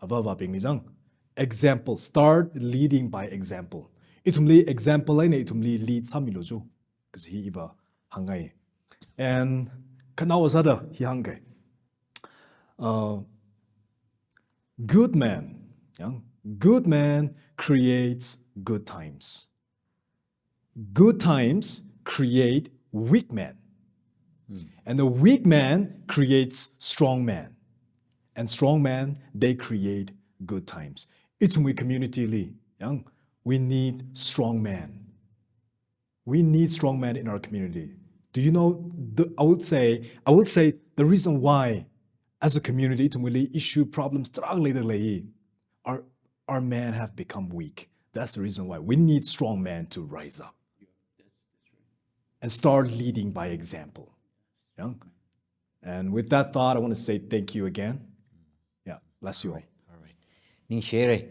Ava avābingli chang, example, start leading by example. Ithumli example eina ithumli lead sāmilu chu kaji hi iva hāngngai. And khanaowa sāda hi hāngke. Uh, good man, yang, good man creates good times. Good times create weak men. And the weak man creates strong men. And strong men, they create good times. Ithumwui community li, yang, we need strong men. We need strong men in our community. Do you know, the, I would say, I would say the reason why as a community, ithumwuili issue problems tarākha leida khalei, our, our men have become weak. That's the reason why we need strong men to rise up and start leading by example. Yeah? And with that thought, I want to say thank you again. Yeah, bless you all. Alright. Ningshire.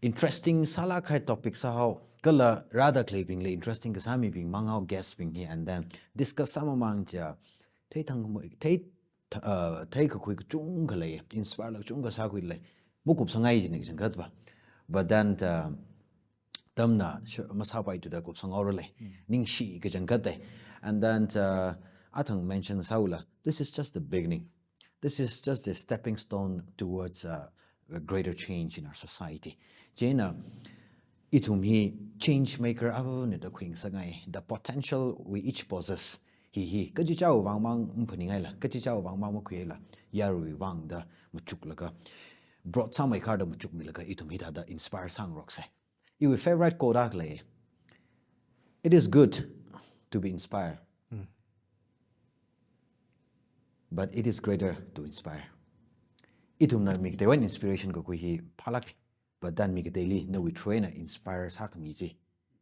Interesting sālāk kahai topic sāhao. Kala rāda khaleibingli interesting kasā mibing mang hao guest bing hi, and then discuss sāmamang chiakha, theithang mo-, thei, uh, theikakhui kachungkha lei, inspire la kachungkha sākhui lei. Makupsangngaiya jina kachangkhat va. But then, uh, tamna sh-, masāpaithuda kupsang haora lei. Ningshi kachangkhat e. And then, uh, athang mention sāhaola, this is just the beginning. This is just a stepping stone towards, uh, a greater change in our society. Chieina, ithum hi change maker avāva̱na da khuingasakngai. The potential we each possess. Hi hi, kachichāwui vang mang maphaningaila, kachichāwui vang mang makhuihaila, yaruiwui vang da machuklaga, broad sāmeikharda machukmilaga, ithum hithāda inspire sāngaroksa. Iwui favorite quote akha lei. It is good to be inspired. But it is greater to inspire. Ithumna mi kateiwui inspiration kakhui hi phalāk. But then mi kateili nawui through eina inspire sākhami chi,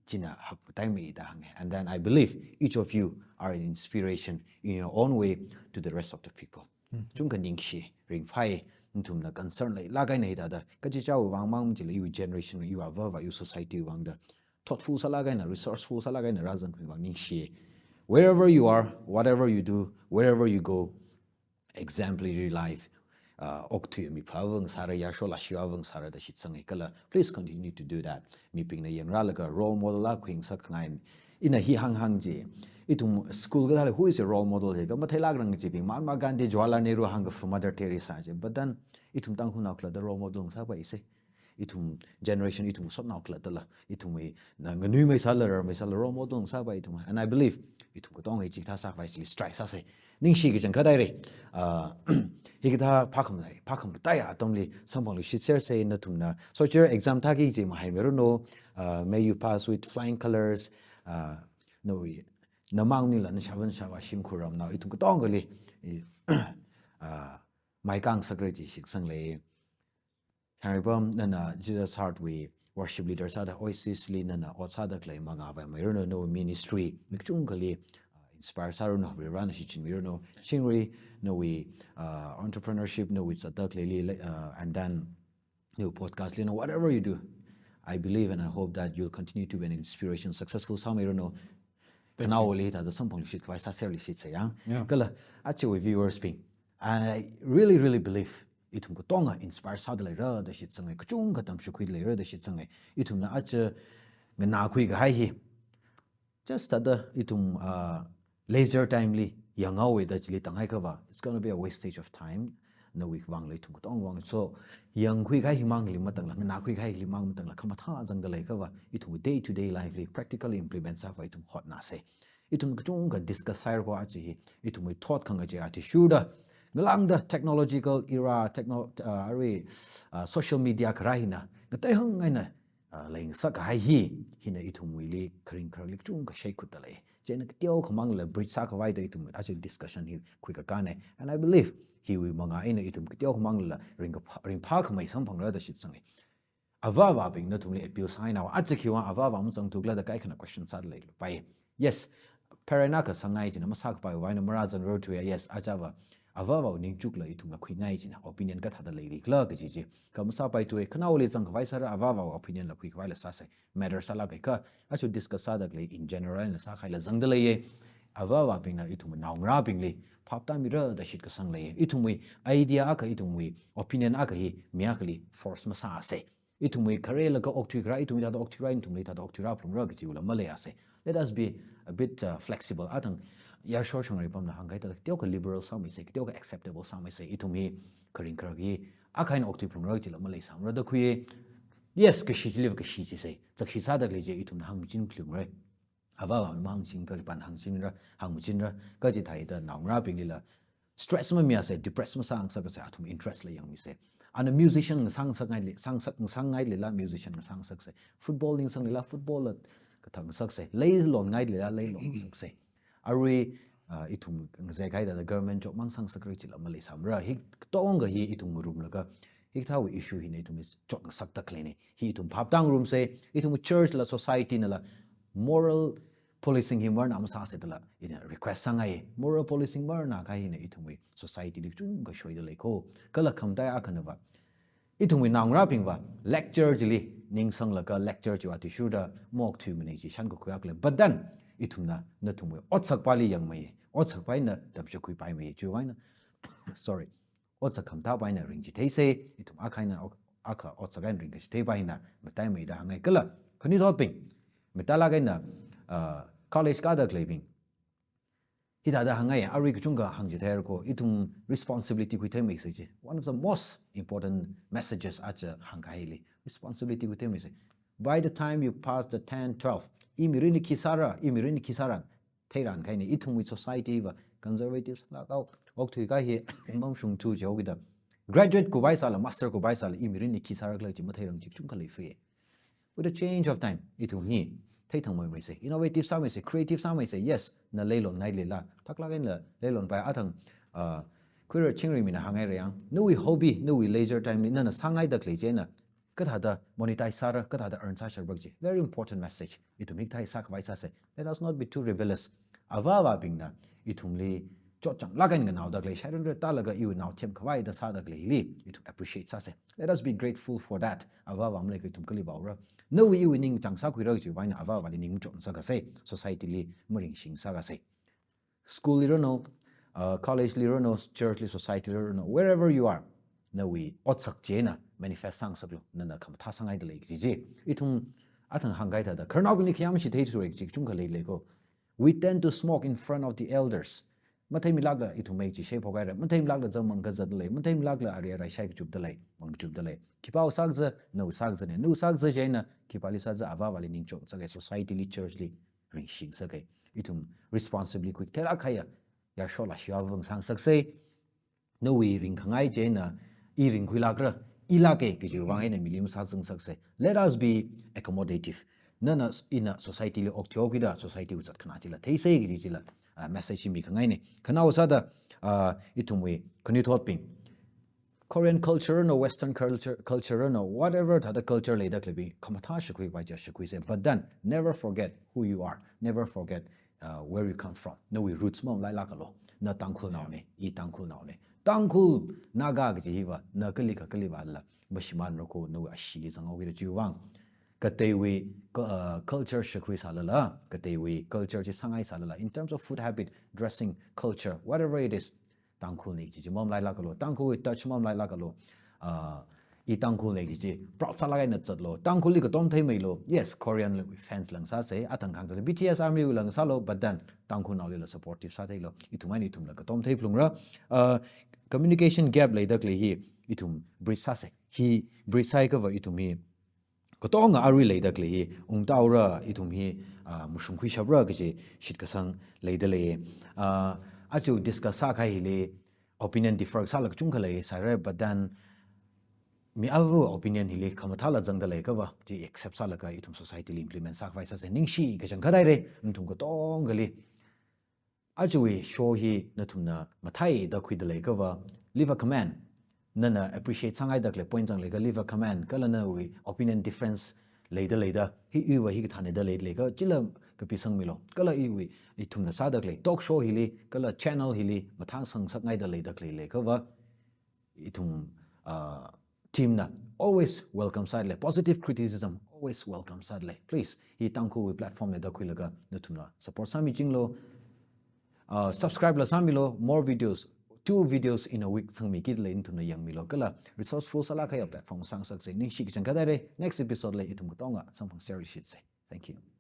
china hakmataimei da hānga. And then I believe each of you are an inspiration in your own way to the rest of the people. Chungkha ningshi, ringphāi, nathumna concern leilāk eina hithāda, kachichāwui vang mang machila iwui generation, iwui avāva̱, iwui society vang da thoughtful sālāk eina, resourceful sālāk eina rāzangkhui vang ningshi. Wherever you are, whatever you do, wherever you go, exemplary life, uh, okathui mi phāva̱ ngasāra, yarsho lashivāva̱ ngasāra da shitsanga kala, please continue to do that. Mibingna yangrālaga role model akha khuingasakngai. Ina hi hānghāng chi. Ithum school kathāli who is your role model chi, kha matheilākrang kajibing, Mahatma Gandhi, Jawaharlal Nehru hāngkha Mother Teresa chi. But then, ithum Tangkhulnao khalatta role model ngasāpaisa. Ithum generation, ithum shotnao khalattala, ithumwui na nganuimeisāla, rarmeisāla role model ngasāpai ithum. And I believe, ithum katonga chikathā sākhavai chili strive sāsa. Ningshi kachangkhat haira. Uh, hikathā phākhamlei, phākhamataiya atamli samphangluishitsersa nathumna. Sochira exam thāki kaji mahaimiranu, uh, may you pass with flying colours, uh, nawui, namang maningla nashāva̱ nashāvā shimkhur ramnao, ithum katongali, i, uh, maikang sakra chi shitsanga lei. Thangreipam, nana Jesus Heart wui worship leader sāda Oasis li nana ot sāda khalei mangā vaimeiranu, nawui ministry mi kachungkhali, uh, inspire sāranu, Varivarana shichinmiranu. Chingri, nawui, uh, entrepreneurship, nawui zatda khaleili, uh, and then nawui podcast li, no, whatever you do, I believe and I hope that you'll continue to be an inspiration, successful sāmeiranu. Thank you. Khanaowali hithāda samphangluishit khavai sāserluishitsa yang. Yeah. Kala, achiwui viewers bing, and I really, really believe ithum katonga inspire sāda leira da shitsanga, kachungkha tamshukhuida leira da shitsanga. Ithumna aja nganākhui kahai hi, just thāda ithum, uh, leisure time li yanghaowa da chili tanghaiakhava, it's gonna be a wastage of time. Nawui vangla, ithum katonga vang. So, yangkhui kahai himangli matangla, nganākhui kahai hili mang matangla, khamathā zangda leiakhava, ithum day to day life li practically implement sākhavai ithum hotnāsa. Ithum kachungkha discuss sāhaira ko aja hi, ithumwui thot khangachei athishurda, ngalāngda technological era, techno-, uh, arui, uh, social media kharā hina, ngateihāng eina, uh, leingasak kahai hi, hina ithumwuili kharing kharakli kachungkha shaikhutda lei. Chieina kateokhamangla bridge sākhavai da ithum aja discussion hi khuikakāna. And I believe, hiwui mangā eina ithum kateokhamangla ringkaphā, ringphākhamei samphangra da shitsanga. Avāvābing nathumli appeal sāngainawa, aja khiwui vang avāvā mazangthukla da kaikhana question sāda leipai. Yes, parent akha sāngai china masākapai vang eina marāzanrarthuiya, yes, ajava avāvāwui ningchukla ithumla khuingai china opinion kathāda leirikhala kaji chi. Kha masāpaithuwa, khanaoli zangkhavai sāra, avāvāwui opinion la khuikhavaila sāsa. Matter sālāka kha, aja discuss sāda khalei in general eina sākahaila zangda leiya. Avāvābingna ithum naongarābingli phaptāmira da shitkasang leiya. Ithumwui idea akha, ithumwui opinion akha hi mi akhali force masāsa. Ithumwui kharelaga okthuikharā, ithumwui thāda okthuira, ithumli thāda okthuira phalungra kajiwuila maleisa. Let us be a bit, uh, flexible. Athang Yarsho Shangripamna hāngkahai thāda, teokha liberal sāmisa, teokha acceptable sāmisa. Ithum hi kharing kharak hi akha eina okthui phalungra kajila maleisāmara da khuiya. Yes, kashi chiliva kashi chisa. Chakshi sāda khalei chi ithumna hāngmachin phalungra. Avāvāna mahāngchinga, khipāna hāngchinra, hāngmachinra, kaji thāda naongarābinglila stress mamiyasa, depress masāngasaksa, athum interest la yangmisa. Ana musician ngasāngasakngaili, sāngasak, ngasāngailila musician ngasāngasaksa. Football ningsanglila football la kathāngasaksa. Leilonngailila leilonngasaksa. Arui, ah, ithum ngazekahai thāda government job mang sāngasakra kajila maleisāmara. Hi katonga hi ithum ngarumlaga, hikathāwui issue hina ithumli chotngasakda khaleina. Hi ithum phaptāngarumsa, ithum church la, society nala moral policing hi marna masāsa dala ina request sāngai. Moral policing marna kahai hina ithumwui society li kachungkha shoida lei ko. Kala khamataiya akhanava, ithumwui naongarābingva lecture chili ningsanglaga lecture chiwui athishurda maokthuimana chi shānkakhui akha lei. But then, ithumna nathumwui otsakpali yangmei, otsakpa eina tamshakhuipaimei, chiwui vang eina, sorry, otsak khamataipa eina ringchitheisa, ithum akha eina ok-, akha otsak eina ringkachitheipa hina mataimeida hāngngai. Kala khanuithotbing, matailāk eina, uh, college kāda khaleibing, hithāda hāngngai, arui kachungkha hāngchitheira ko, ithum responsibility khuitheimeisa chi. One of the most important messages aja hāngkahaili. Responsibility khuitheimeisa. By the time you pass the ten, twelve, imirinli khi sāra, imirinli khi sāra, theirankahaina. Ithumwui society va conservative sālāk, okthui kahai hi mamashungthu jihaokida. Graduate kupaisāla, master kupaisāla, imirinli khi sārakhala chi matheirang chi kachungkha leifa. With the change of time, ithum hi theithangmeimeisa, innovative sāmeisa, creative sāmeisa. Yes, na leilonngailila, thaklāk einala leilonpai. Athang, uh, Khuira Chingrimina hāngngaira yang, nawui hobby, nawui leisure time li nana sāngaida khalei china kathāda monetize sāra, kathāda earn sāsharra chi. Very important message. Ithum hikathā sākhavai sāsa. Let us not be too rebellious. Avāvābingna ithumli chotchanglāk eina nganaoda khalei, shairanra tālaga iwui nao themkhavai da sāda khaleili ithum appreciate sāsa. Let us be grateful for that. Avāvā maleikha ithum kali vāura. Nawui iwui ningchāng sākhuira kajiwui vang eina avāvāli ning machotngasaksa, society li maringshi ngasaksa. School li ranu, uh, college li ranu, church li, society li ranu, wherever you are, nawui otsak china manifest sāngasaklu, nana khamathā sāngaida lei kaji chi. Ithum athang hāngkahai thāda, khararnaobingli khayam shitheithura kaji kachungkha leilei ko. We tend to smoke in front of the elders. Matheimilākla ithum mei chi sheiphok haira, matheimilākla zam mangkazat lei, matheimilākla ari arai shaikachupda lei, mangkachupda lei. Khipāwui sākazā, nawui sākazāna, nawui sākazā china khipāli sākazā, avāvāli ningchotngasaka, society li, church li ringshi ngasaka. Ithum responsibly khuitheilāk kahaiya yarshola shiva vāng sāngasaksa. Nawui ringkhangai china i ringkhuilākra, ilāka kajiwui vang eina mili masāzangngasaksa. Let us be accommodative. Nana, ina society li okthuihaokida, society wui zatkhanā chila theisa kaji chila, ah, message hi mikhangaina. Khanao sāda, ah, ithumwui khanuithotbing, Korean culture no, Western culture, culture no, whatever thāda culture leida khaleibing, khamathā shakhuipai chi shakhuisa. But then, never forget who you are. Never forget, uh, where you come from. Nawui roots mamalailākalu. Na Tangkhulnaona, i Tangkhulnaona. Tangkhul, Naga kaji hiva na kalikha kali vāla mashimānra ko, nawui ashili zanghaokida chiwui vang. Kateiwui, uh, culture shakhuisālala, kateiwui culture chi sāngaisālala, in terms of food habit, dressing, culture, whatever it is, Tangkhulna kaji chi mamalailākalu, Tangkhulwui touch mamalailākalu, ah, i Tangkhulna kaji chi proud sālāk eina zatlu, Tangkhulli katom theimeilu. Yes, Korean fans la ngasāsa, athang khangtali B T S, Army wui la ngasālu, but then Tangkhulnaolila supportive sātheilu, ithum eina ithumla katom theiphalungra. Ah, communication gap leida khalei hi ithum bridge sāsa. Hi bridge sāhaiakhava ithum hi katonga arui leida khalei hi ungtaura, ithum hi, ah, mashungkhuishapra kaji shitkasang leida lei. Ah, aja discuss sākahai hili opinion differ sālaga kachungkha leisāra, but then mi avāwui opinion hili khamathāla zangda leiakhava chi accept sālaga ithum society li implement sākhavai sāsa. Ningshi kachangkhat haira, nathum katongali. Ajawui show hi nathumna matheida khuida leiakhava, leave a comment. nana appreciate sāngaida khalei point zangleiakha leave a comment, kala nawui opinion difference leida leida, hi iwui hi kathānada leida leiakha chila kapisangmilu. Kala iwui ithumna sāda khalei talk show hili, kala channel hili mathāsang ngasakngaida leida khalei leiakhava, ithum, uh, team na always welcome sālei. Positive criticism always welcome sālei. Please, hi Tangkhulwui platform nida khuilaga nathumna support sāmichinglu. Uh, subscribe la sāmilu, more videos, two videos in a week sangmiki lei, nathumna yangmilu. Kala resourceful sālāk kahai platform sāngasaksa. Ningshi kachangkhat haira. Next episode li ithum katonga samphang serishitsa. Thank you.